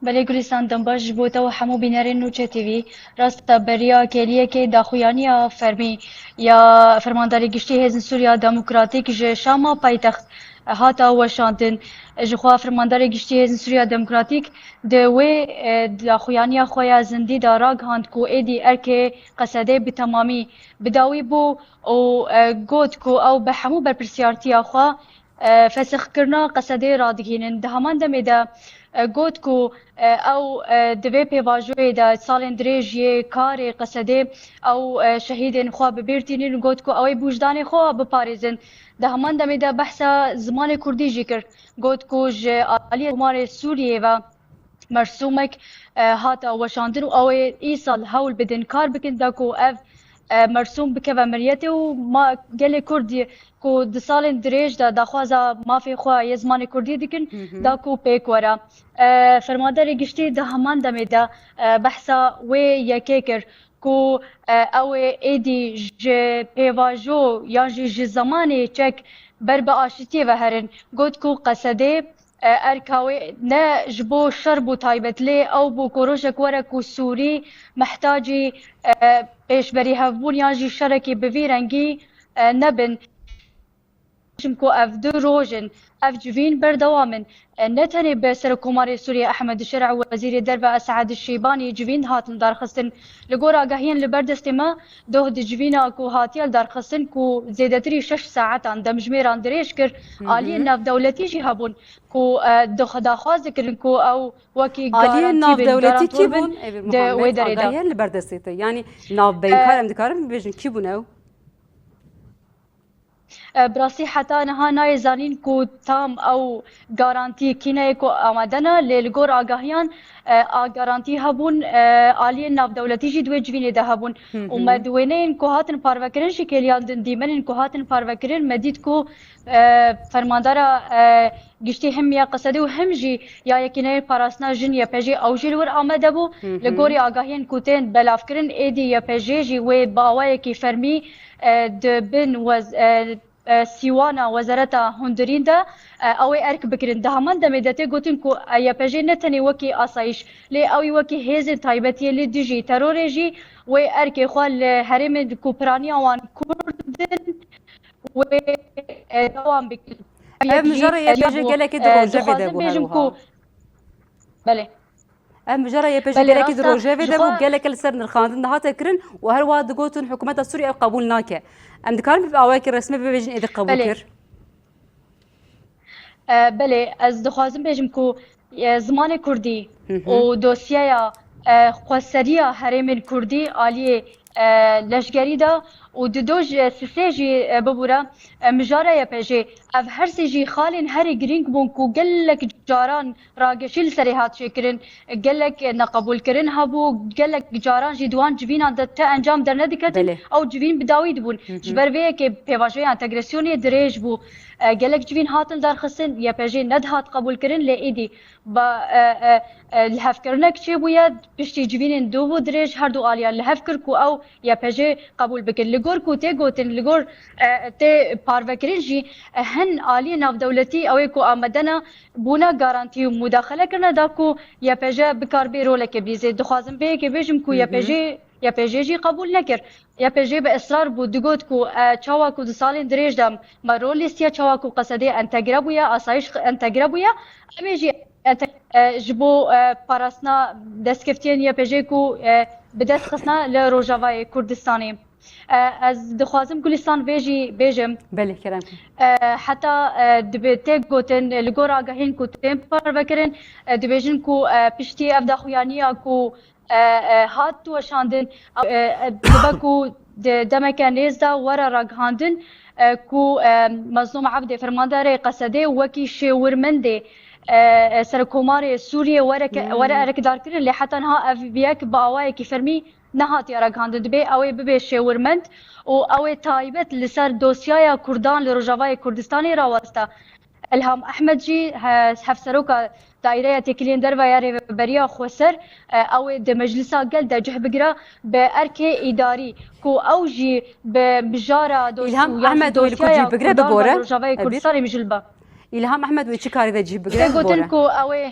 Belê Gulistan, dembaş ji bo te û hemû bînerên Nûçe T V. Rast e, beriya kêliyekê daxuyaniya fermî ya Fermandarê Giştî Hêzên Sûriya Demokratîk ji Şama paytext hata weşandin. Ji xwe Fermandarê Giştî Hêzên Sûriya Demokratîk di wê, e, daxuyaniya xwe ya zindî de ragihand ku êdî erkê Qesedê bi temamî bi dawî bû û, e, got ku ew bi hemû berpirsiyartiya xwe e, fesixkirina Qesedê radigihînin. Di heman demê de, e, got ku, e, ew, e, di vê pêvajoyê de salên dirêj yê karê Qesedê ew, e, şehîdên xwe bi bîr tînin û got ku ew ê bi wijdanê xwe biparêzin. Di heman demê de behsa zimanê kurdî jî kir. Got ku ji aliyê Komarê Sûriyê ve mersûmek, e, hate weşandin û ew ê îsal hewl bidin kar bikin da ku ev, e, mersûm bikeve miriyetê û ma gelê Kurd ku di salên dirêj de daxwaza mafê xwe yê zimanê Kurdî dikin, da ku pêk were. E, Fermandarê Giştî di heman demê de, e, behsa wê yekê kir ku, e, ew ê êdî ji pêvajo yan jî ji zemanê çek ber bi aşitiyê ve herin. Got ku Qesedê, e, erka wê ne ji bo şer bû taybet, lê ew bû ku rojek were ku Sûrî mehtacî, e, pêşberî hevbûn yan jî şerekî bi vî rengî, e, nebin. bêjim ku ev du roj in, ev civîn berdewam in. E, ne tenê bi Serokkomarê Sûriyê Ehmed Şer'a û Wezîrê Derve Esad Şîbanî civîn hatin darxistin. Li gor agahiyên li ber destê me, doh di civîna ku hatiye darxistin ku zêdetirî şeş saetan demjimêran dirêj kir, aliyên navdewletî jî hebûn ku, e, dox-, daxwaz dikirin ku ew wekî Aliyên garantî bin, navdewletî garantor kî bin bûn? Ê, di wê Muhammed, derê de. Agahiyên li ber destê te. Yanî navbeynkar, E, em dikarin bibêjin kî bûn ew? E, bi rastî heta niha nayê zanîn ku tam ew garantî kî ne yê ku amade ne, lê li gor agahiyan, e, a garantî hebûn, e, aliyên navdewletî jî di wê civînê de hebûn. Û me di wêneyên ku hatin parvekirin jî kêliyan din dîmenên ku hatin parvekirin, me dît ku, e, fermandara, e, giştî him ya Qesedê û him jî ya Yekîneyên Parastina Jin Y P J ew jî li wir amade bû. Li gorî agahiyên ku tên belavkirin, êdî Y P J jî wê bi awayekî fermî, e, di bin wez-, e, e, sîwana Wezareta Hundirîn de, e, ew ê erk bikirin. Di heman demê de tê gotin ku, e, Y P J ne tenê wekî asayîş, lê ew ê wekî hêzên taybetiyê li dijî terorê jî wê erkê xwe li herêmên ku piraniya wan Kurd in, wê, e, dewam bikin. Ev mijara Y P J gelekî di rojevê de bû her wiha. Belê. Ev mijara Y P J gelekî di rojevê de bû, gelek li ser nirxandin dihate kirin û her wiha digotin hikûmeta Sûriyê ew qebûl nake. Em dikarin bi awayekî resmî bibêjin êdî qebûl kir? E, belê, ez dixwazim bêjim ku, e, zimanê kurdî û dosyeya, e, xweseriya herêmên kurdî aliyê, e, leşgerî de û di do ji sisê jî, e, bibûre, e, mijara Y P J. Ev her sê jî xalên herî girîng bûn ku gelek caran rageşî li serê hat çêkirin, gelek neqebûlkirin hebû, gelek caran jî di wan civînan de ti encam dernediketin, ew civîn bi dawî dibûn. Ji ber vê yekê pêvajoya entegrasyonê dirêj bû. E, gelek civîn hatin darxistin, Y P J nedihat qebûlkirin, lê êdî ba, e, e, e, lihevkirinek çêbûye, piştî civînên du û dirêj her du aliyan lihev kir ku ew Y P J qebûl bikin. Li gor ku tê gotin, li gor, e, tê parvekirin jî, e, hin aliyê navdewletî ew ê ku amade ne, bûne garantî û mudaxele kirine da ku Y P J bikarbê roleke bîzê. Dixwazim vê yekê bêjim ku Y P J, Y P J jî qebûl nekir. Y P J bi israr bû, digot ku, e, çawa ku di salên dirêj de me rol lîstiye, çawa ku Qesedê entegre bûye, asayîş entegre bûye, em ê jî ente-, e, ji bo, e, parastina destkeftiyên Y P J ku, e, bi dest xistina li Rojavayê Kurdistanê. E, ez dixwazim Gulistan vê jî bêjim. Belê, kerem. E, heta, e, dibe tê gotin, li gor agahiyên ku tên parvekirin, e, dibêjin ku, e, piştî ev daxuyaniya ku, e, e, hat weşandin, e, e, dibe ku di demeke nêz de were ragihandin, e, ku, e, Mezlûm Ebdê, fermandarê Qesedê, wekî şêwirmendê, e, e, Serokkomarê Sûriyê were ke-, were erkdar kirin, lê heta niha ev yek bi awayekî fermî nehatiye ragihandin. Dibê ew ê bibe şêwirmend û ew ê taybet li ser dosyaya Kurdan li Rojavayê Kurdistanê raweste. Ilham Ehmed jî, he-, hevseroka Daîreya Têkiliyên Derve ya Rêveberiya Xweser, e, ew ê di Meclisa Gel de cih bigire bi erkê îdarî ku ew jî bi mijara dosyaya Rojavayê Kurdistanê, Îlham Ehmed wê li ku cih bigire bibore, mijûl be. Îlham Ehmed wê çi karî de cih bigire bibore? Tê gotin ku ew ê,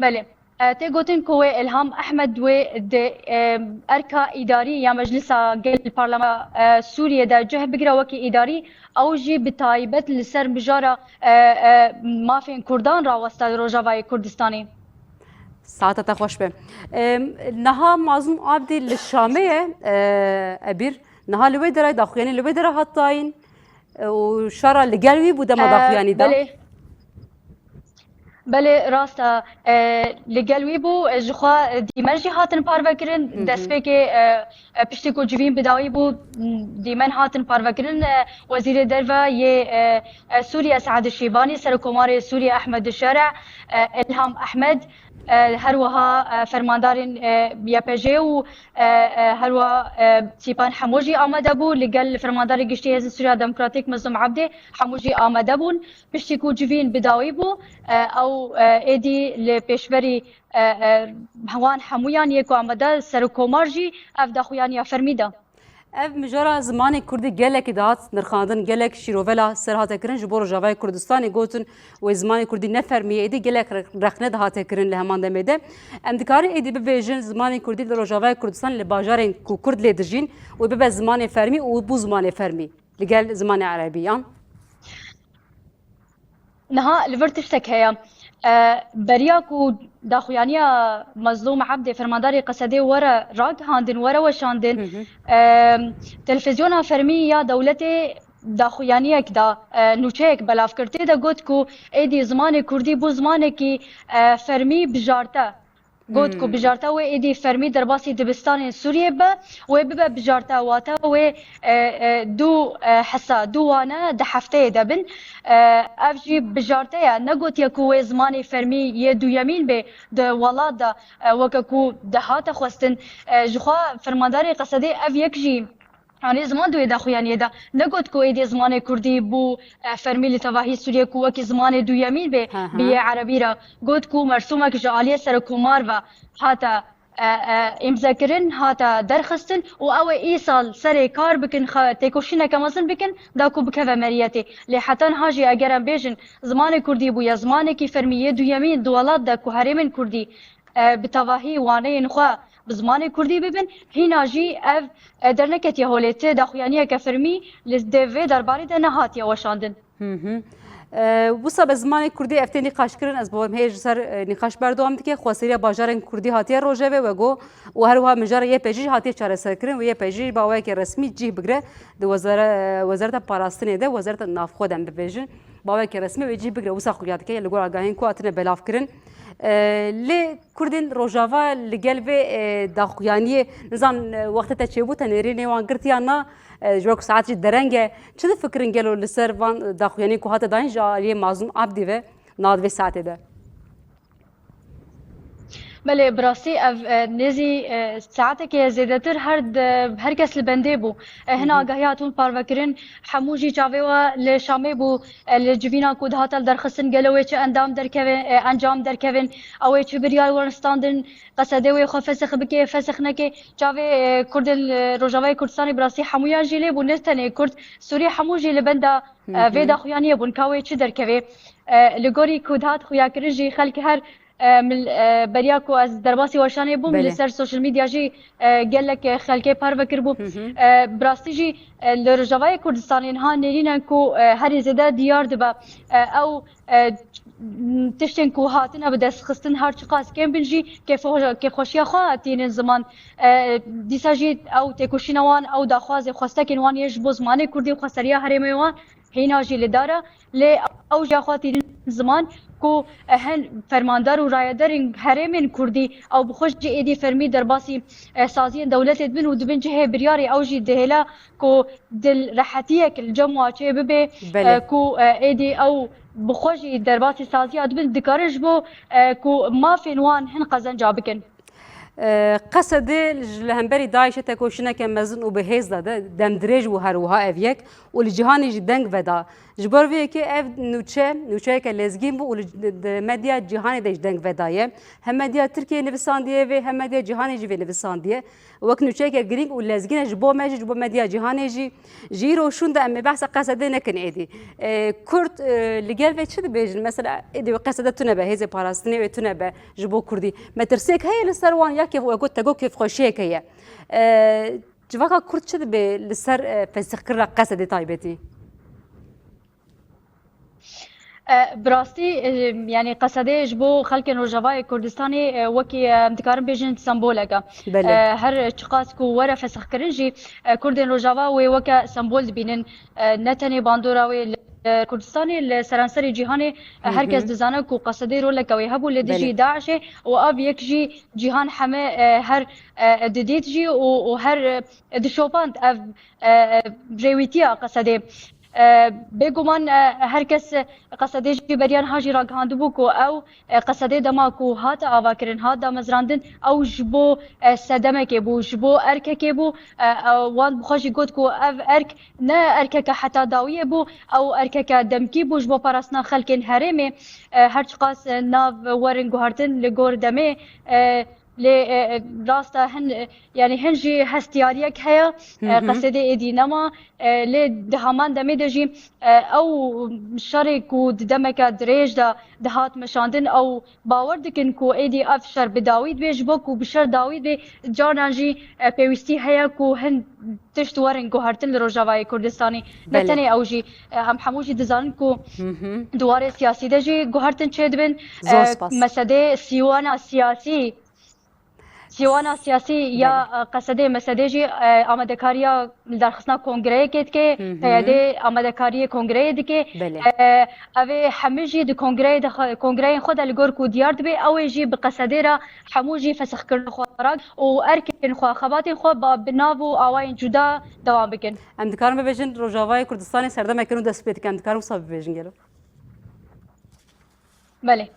belê. E, tê gotin ku wê Ilham Ehmed wê di, e, erka îdarî ya Meclisa Gel Parlemana, e, Sûriyê de cih bigire wekî îdarî, ew jî bi taybet li ser mijara, e, e, mafên Kurdan rawesta li Rojavayê Kurdistanê. Saeta te xweş be. E, niha Mazlûm Abdî li Şamê ye, e, Ebîr. Niha li wê derê daxuyanî li wê derê hat dayîn. Û şera li gel wî bû dema daxuyanî da? Belê. Belê, rast e. E, li gel wî bû, e, ji xwe, e, dîmen jî hatin parvekirin. Destpêkê, e, e, piştî ku civîn bi dawî bû, m, dîmen hatin parvekirin. E, Wezîrê Derve yê, e, e, Sûriye Sead Şîbanî, Serokkomarê Sûriye Ehmed Şer'a, e, Ilham Ehmed, e, her wiha, e, fermandarên, e, Y P J û, e, e, her wiha, e, tîpan hemû jî amade bû. Li gel fermandarê giştî Hêzên Sûriya Demokratîk Mezlûm Abdê hemû jî amade bûn. Piştî ku civîn bi dawî bû, e, ew, e, êdî li pêşberî, e, e, wan hemûyan yê ku amade, serokkomar jî ev daxuyaniya fermî da. Ev mijara zimanê kurdî gelekî dihat nirxandin, gelek şîrovela ser hate kirin, ji bo Rojavayê Kurdistanê gotin wê zimanê kurdî ne fermî ye, êdî gelek re-, rexne dihate kirin li heman demê de. Em dikarin êdî bibêjin zimanê kurdî li Rojavayê Kurdistanê li bajarên ku kurd lê dijîn wê bibe zimanê fermî û bû zimanê fermî li gel zimanê erebî yan? Niha li vir tiştek heye. E, beriya ku daxuyaniya Mezlûm Ebdê, fermandarê Qesedê, were ragihandin, were weşandin, e, televîzyona fermî ya dewletê daxuyaniyek da, e, nûçeyek belav kir. Tê de got ku êdî zimanê kurdî bû zimanekî, e, fermî bijarte. Got ku bijarte wê êdî fermî derbasî dibistanên Sûriyê be, wê bibe bijarte, wate wê, e, e, du, e, hisa, du wane di hefteyê de bin. E, ev jî bijarte ye. Negotiye ku wê zimanê fermî yê duyemîn bê di welat de, e, weke ku dihate xwestin. E, jixwe fermandarê Qesedê ev yek jî Yanî ziman di wê daxuyaniyê de negot ku êdî zimanê kurdî bû, e, fermî li tevahî Sûriyê ku wekî zimanê duyemîn bê Hı hı. bi yê erebî re. Got ku mersûmek ji aliyê serekomar ve hate, e, e, îmzekirin, hate derxistin û ew ê îsal serê kar bikin, xe-, têkoşîneke mezin bikin, da ku bikeve meriyetê. Lê heta niha jî eger em bêjin zimanê kurdî bûye zimanekî fermî yê duyemîn di welat de ku herêmên kurdî e, bi tevahî waneyên xwe bi zimanê kurdî bibin, hîna jî ev, e, derneketiye holê. Ti daxuyaniyeke fermî li dê vê derbarê de nehatiye weşandin. Hı hı. E, wisa bi zimanê kurdî ev tê nîqaş kirin, ez bawerim hê ji ser, e, nîqaş berdewam dike. Xweseriya bajarên kurdî hatiye rojevê wego û her wiha mijara Y P G jî hatiye çareserkirin û Y P G jî baweyeke resmî cih bigire di wezare-, wezareta parastinê de, wezareta navxwe de em bibêjin. Baweke resmî wê cih bigire, wisa xuya dike, li gor agahiyên ku hatine belav kirin. E, lê Kurdên Rojava li gel vê, e, daxuyaniyê, nizam, e, wextê te çêbû, te nêrînê wan girt yan na, e, ji ber ku saet jî dereng e. Çi difikirin gelo li ser van daxuyaniyên ku hate dayîn ji aliyê Mazlûm Abdî ve niha di vê saetê de? Belê, bi rastî ev, e, nêzî, e, saetekê zêdetir her de, her kes li bendê bû. E, hin Hı hı. agahiya hatibûn parvekirin, hemû jî çavê we li Şamê bû, e, li civîna ku dihate li derxistin, gelo wê çi endam derkevin, e, encam derkevin, ew ê çi biryar werin standin, Qesedê wê xwe fesix bike, fesix neke. Çavê, e, Kurdên, e, Rojavayê Kurdistanê bi rastî hemûyan jî lê bû, ne tenê Kurd, Sûrî hemû jî li benda, Hı e, vê hı. daxuyaniyê bûn, ka wê çi derkevê. E, li gorî ku dihat xuyakirin jî xelk her, e, mil-, e, beriya ku ez derbasî weşanê bûm, Belê. li ser social media jî, e, gelek, e, xelkê parve kiribû. Hı hı. E, bi rastî jî, e, li Rojavayê Kurdistanê niha nêrînen ku, e, herî zêde diyar dibe. E, ew, e, tiştên ku hatine bi dest xistin her çiqas kêm bin jî kêfxwe-, kêfxweşiya xwe tînin ziman. E, dîsa jî ew têkoşîna wan, ew daxwazê xwestekên wan yên ji bo zimanê kurdî û xweseriya herêmê wan hîna jî li dar e. Lê ew jî xwe tînin ziman ku, e, hin fermandar û rayedarên herêmên kurdî ew bi xwe jî êdî fermî derbasî, e, saziyên dewletê dibin û dibin cihê biryarê ew jî dihêle ku di rehetiyek li cem wa çê bibe, Belê. e, ku, e, êdî ew bi xwe jî derbasî saziya dibin, dikarin ji bo, e, ku mafên wan hin qezenca bikin. E, Qesedê ji li hemberî DAIŞê tekoşîneke mezin û bi hêz de, de demdirêj bû her wiha ev yek û li cîhanê jî deng veda. Ji ber vê yekê ev nûçe, nûçeyeke lezgîn bû û li, di, di medya cîhanê de jî deng vedaye. Hem medya Tirkiyeyê nivisandiye vê, hem medya cîhanê jî vê nivisandiye. Wek nûçeyeke girîng û lezgîn e ji bo me jî, ji bo medya cîhanê jî. Ji îro şûn de em ê behsa Qesedê nekin êdî. E, Kurd, e, li gel vê çi dibêjin? Mesela êdî wê Qesede tune be, hêzê parastinê wê tune be ji bo Kurdî. Metirsiyek heye li ser wan ya kêf-, wek got te got kêfxweşiyek heye. E, civaka Kurd çi dibe li ser, e, fesixkirina Qesedê taybetî? E, bi rastî, e, yanî Qesedê ji bo xelkên Rojavayê Kurdistanê, e, wekî, e, em dikarin bêjin sembolek e. Belê. E, her çiqas ku were fesixkirin jî, e, Kurdên Rojava wê weke sembol dibînin. E, ne tenê bandora wê li Kurdistanê, li seranserê cîhanê, e, Hı her kes hı. dizane ku Qesedê roleke wê hebû li dijî Belê. DAIŞê û ev yek jî cîhan heme, e, her, e, didît jî û, û her, e, dişopand ev, e, rêwîtiya Qesedê. E, bêguman, e, her kes Qesedê jî beriya niha jî ragihandibû ku ew, e, Qesedê dema ku hat avakirin, hat damezrandin, ew ji bo, e, sedemekê bû, ji bo erkekê bû. E, e, wan bi xwe jî got ku ev erk ne erkeke heta dawiyê bû, ew erkeke demkî bû ji bo parastina xelkên herêmê. E, her çiqas, e, nav werin guhertin li gor demê, e, Lê e, e, rast e, hin, e, yani hin jî hestiyariyek heye, e, Hı hı. Qesedê êdî nema, e, lê di heman demê de jî, e, ew şerê ku di demeke dirêj de dihat meşandin, ew bawer dikin ku êdî ev şer bi dawî dibe, ji bo ku bi şer dawî dibe, caran jî, e, pêwîstî heye ku hin tişt werin guhertin li Rojavayê Kurdistanê. Ne Belê. Tenê ew jî, e, em hemû jî dizanin ku Hı hı. di warê siyasî de jî guhertin çêdibin. Zor E, spas. Mesedê sîwana siyasî, sîwana siyasî ya, Belê. E, Qesedê Mesedê jî, e, amadekariya li derxistina kongreyekê dike, Hı hı. P Y D amadekariyê kongreyê dike. Belê. E, ev ê hemî jî di kongreyê de xwe, kongreyên xwe de li gor ku diyar dibe, ew ê jî bi Qesedê re hemû jî fesixkirina xwe rak û erkên xwe, xebatên xwe ba bi nav û awayên cuda dewam bikin. Em dikarin bibêjin Rojavayê Kurdistanê serdemeke nû dest pê dike. Em dikarin wisa bibêjin gelo? Belê.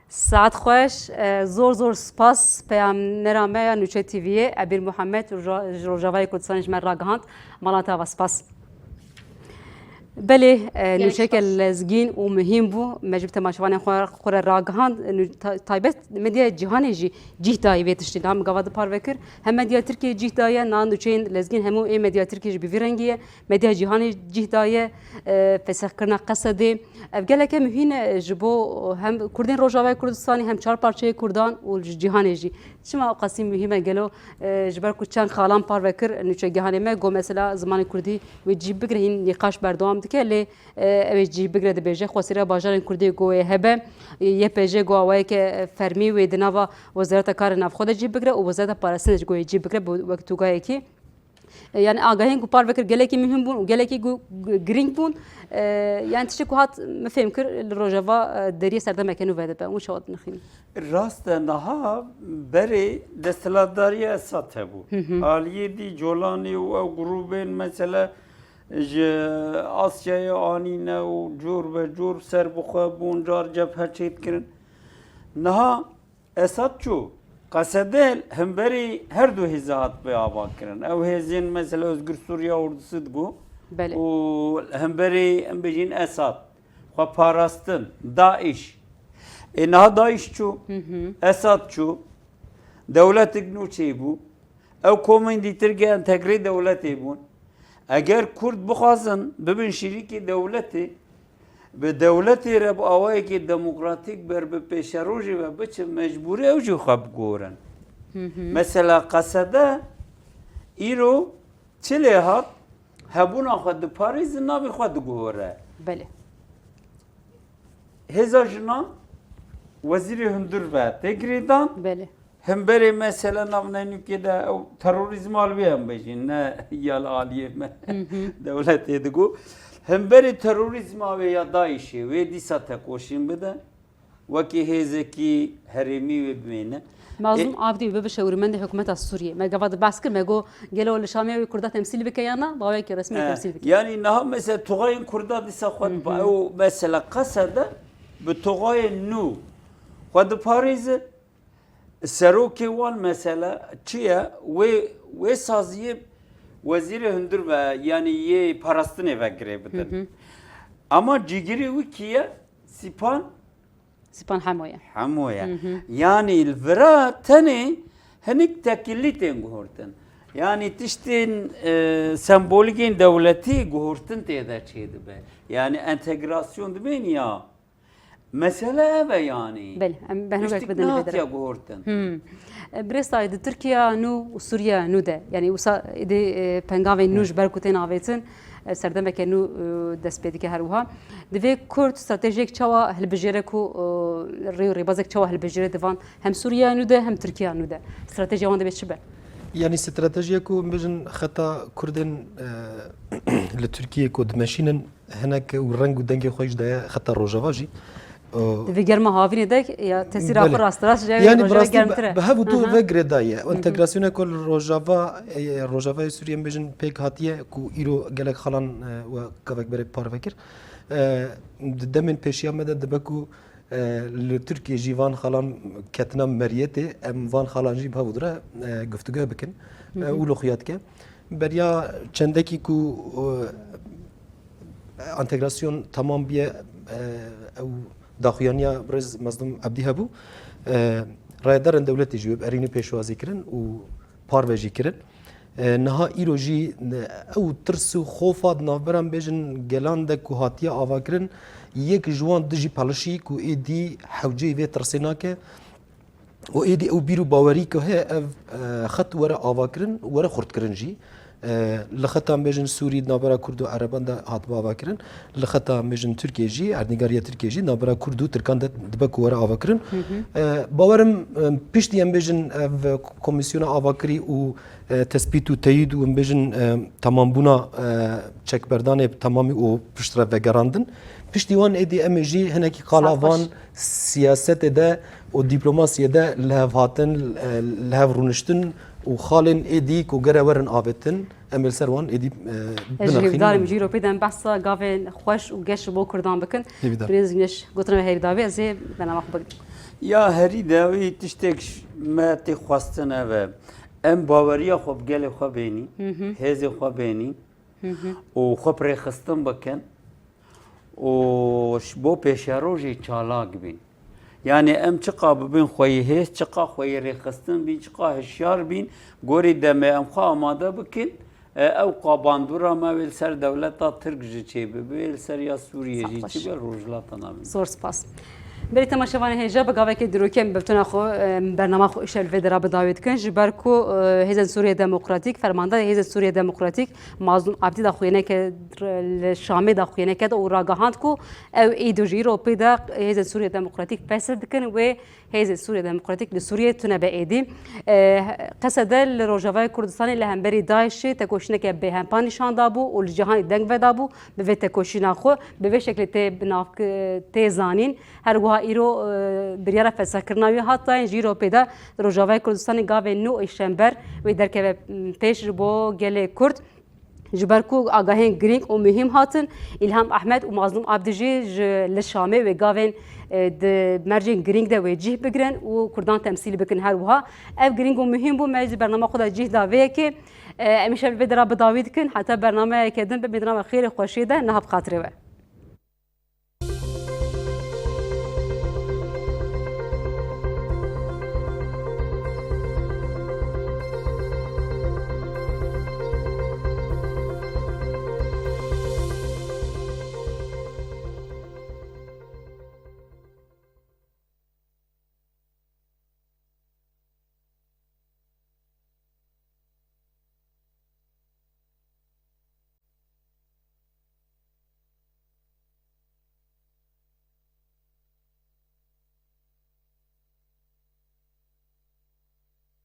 Saet xweş, e, zor zor spas peyamnera me ya Nûçe T V'yê, Ebîr Muhammed, Roja-, ji Rojavayê Kurdistanê ji me ragihand. Mala te ava spas. Belê, e, Gelek nûçeke spas. Lezgîn û muhîm bû. Me ji temaşevanên xwe, xwe re ragihand. Nû-, ta-, taybet medya cîhanê jî cîh dayî vê tiştî. Niha min gava di parve kir. Hem medya Tirkiyê cîh daye, niha nûçeyên lezgîn hemû ê medya Tirkiyê jî bi vî rengî ye. Medya cîhanê cîh daye, e, fesexkirina Qesedê. Ev geleke muhîm e ji bo hem Kurdên Rojavayê Kurdistanê hem çar parçeyê Kurdan û ji cîhanê jî. Çima ew qasî muhîm e gelo? E, ji ber ku çend xalan parve kir nûçegihanê me, got mesela zimanê kurdî wê cî bigire, hîn nîqaş berdewam dike, lê, e, ew ê cî bigire dibêje. Xweseriya bajarên kurdî got ê hebe, Y P J got awayeke fermî wê di nava Wezareta Karê Navxwe de cî bigire û Wezareta Parastinê jî got ê cî bigire bo wek tûgayekî. E, yani agahiyên ku parve kir gelekî muhîm bûn û gelekî gu-, gu-, girîng bûn. E, yani tiştê ku hat min fêm kir li Rojava, e, deriyê serdemeke nû vedibe. Hûn çawa dinixînin? Rast e, niha berê desthilatdariya Esad hebû. Hı hı. Aliyê dî Colanî û ew grûbên mesela ji Asyayê anîne û cor be cor ser bi xwe bûn, car cebhe çêdikirin. Niha Esad çû. Qesede hemberî her du hêza hat bi ava kirin. Ew hêzên mesela Özgür Suriye Ordusu digo Belê. Û hemberî em bêjin Esad. Xwe parastin, DAIŞ. Ê niha DAIŞ çû, Hı hı. Esad çû. Dewletik nû çêbû. Ew komên dîtir ge entegrê dewletê bûn. Eger Kurd bixwazin bibin şirîkê dewletê, bi dewletê re bi awayekî demokratîk ber bi pêşerojê ve biçin, mecbûrî ew jî xwe bigorin. Hı hı. Mesela Qesede îro çi lê hat, hebûna xwe diparêzin, navê xwe diguhore. Belê. Hêza jinan wezîrê hundir ve tê girêdan. Belê. Hemberê mesela navnenûkê de ew terorîzma li wê em bêjin, ne ya li aliyê me Hı hı. dewletê digo. Hemberê terorîzma wê ya DAIŞê wê dîsa tekoşîn bide. Wekî hêzekî herêmî wê bimêne. Mazlûm Ê- Abdî wê bibe şewirmendê hikûmeta Sûriyê. Me gava di behs kir, me got gelo li Şamê wê Kurda temsîl bike ya na, bi awayekî resmî Eh, temsîl bike. Yanî niha mesela toxayên Kurda dîsa xwe Hı hı. diba-, ew mesela Qesede bi toxayên nû xwe diparêze. Serokê wan mesela çi ye? Wê, wê saziyê wezîrê hundir ve, yanî yê parastinê ve girê bidin. Hı hı. Ama cîgirê wî kî ye? Sîpan Sîpan Hemo ye. Hemo ye. Hı hı. Yanî li vira tenê hinik tekilî tên guhortin. Yanî tiştên, e, sembolîkên dewletî guhortin tê de çêdibe. Yanî entegrasyon dibên ya. Mesele ev e yanî. Belê, em behnûkek Tiştik bidin vê nehatiye derê. Guhortin. Hmm. E, Birêz Tahîr, di Tirkiya nû û Sûriya nû de, yanî wisa êdî, e, pengavên nû Hı. ji ber ku tên avêtin, e, serdemeke nû, e, dest pê dike her wiha. Divê Kurd stratejiyek çawa hilbijêre ku, e, rê û rêbazek çawa hilbijêre di van hem Sûriya nû de hem Tirkiya nû de? Stratejiya wan divê çi be? Yanî stratejiya ku em bêjin xeta Kurdên, e, li Tirkiyê ku dimeşînin, hinek û reng û dengê xwe jî daye xeta Rojava jî. Û Di vê germa havînê de ya tesîra Belê. Xwe rasterast ji Yanî bi Rojava rastî germtir e. Bi hev û du Aha. Ve girêdayî ye. Hı hı. Entegrasyona ku li Rojava, e, Rojavayê Sûriyê em bêjin pêk hatiye ku îro gelek xalan, e, we gavek berê parve kir. E, di demên pêşiya me de dibe ku, e, li Tirkiye jî van xalan ketina meriyetê, em van xalan jî bi hev û du re, e, guftûgoya bikin. Hı hı. E, û li xuya dike. Beriya çendekî ku, e, entegrasyon temam biye, e, ew daxuyaniya birêz Mazlûm Ebdî hebû. E, Rayedarên dewletê jî wê bi erênî pêşwazî kirin û parve jî kirin. E, niha îro jî, e, ew tirs û xofa di navbera em bêjin gelan de ku hatiye avakirin, yek ji wan dijî pelişî ku êdî hewceyî vê tirsê nake û êdî ew bîr û bawerî ku heye ev, e, xet were avakirin, were xurtkirin jî. E, li xeta em bêjin Sûrî di navbera Kurd û Ereban de hatibe avakirin. Li xeta em bêjin Tirkiye jî, erdnîgariya Tirkiye jî di navbera Kurd û Tirkan de dibe ku were avakirin. E, bawerim, e, piştî em bêjin ev komîsyona avakirî û, e, tespît û teyîd û em bêjin, e, temambûna, e, çekberdanê bi temamî û piştre vegerandin. Piştî wan êdî em ê jî hinekî qala Saet xweş. van siyasetê de û dîplomasiyê de li hev hatin, e, li hev rûniştin û xalên êdî ku gere werin avêtin, em ê li ser wan êdî, e, Ez jî binirxînin. Hêvîdar im jî ropê de em behsa gavên xweş û geş ji bo Kurdan bikin. Hêvîdar. Birêz Güneş gotina me herî dawî, ez ê bernama xwe bigirim. Ya herî dawî tiştek ş-, me tê xwestin ev e. Em baweriya xwe bi gelê xwe bênî, Hı hı. hêzê xwe bênî Hı hı. û xwe bi rêxistin bikin û ji bo pêşerojê çalak bîn. Yani em çiqa bibin xweyî hêz, çiqa xweyî rêxistin bîn, çiqa hişyar bîn, gorî demê em xwe amade bikin, e, ew qabandûra me wê li ser dewleta Tirk jî çêbibe, wê li ser ya Sûriyê jî Saxlaş. çêbe, Rojhilata Navîn. Zor spas. Berî temaşevanê hêja bi gavekê dîrokî em bi tuna xwe, em bernama xwe îşev li vê dera bi dawî dikin. Ji ber ku, e, Hêzên Sûriye Demokratîk, fermandarê Hêzên Sûriye Demokratîk Mazlûm Abdî daxuyaniyeke li Şamê daxuyaniyeke da û ragihand ku ew îdo jî îro pê de Hêzên Sûriye Demokratîk fesih dikin, wê Hêzên Sûriye Demokratîk li Sûriyê tune be êdî. E, Qesede li Rojavayê Kurdistanê li hemberî DAIŞê tekoşîneke bêhempa nîşan dabû û li cîhanê deng vedabû bi vê tekoşîna xwe, bi vê şeklê tê bi nav, tê zanîn. Her wiha îro, e, biryara fesihkirina wî hat dayîn, jî îro pê de li Rojavayê Kurdistanê gavên nû êşember wê derkeve, m, pêş ji bo gelê Kurd. Ji ber ku agahên girîng û muhîm hatin, Îlham Ehmed û Mazlûm Abdî jî ji li Şamê wê gavên, e, di mercên girîng de wê cih bigirin û Kurdan temsîl bikin her wiha. Ev girîng û muhîm bû, me ji bernama xwe de cih da vê yekê. E, em îşev li vê dera bi dawî dikin, heta bernameyeke din bimînina me xêrê xweşiyê de niha bi xatirê we.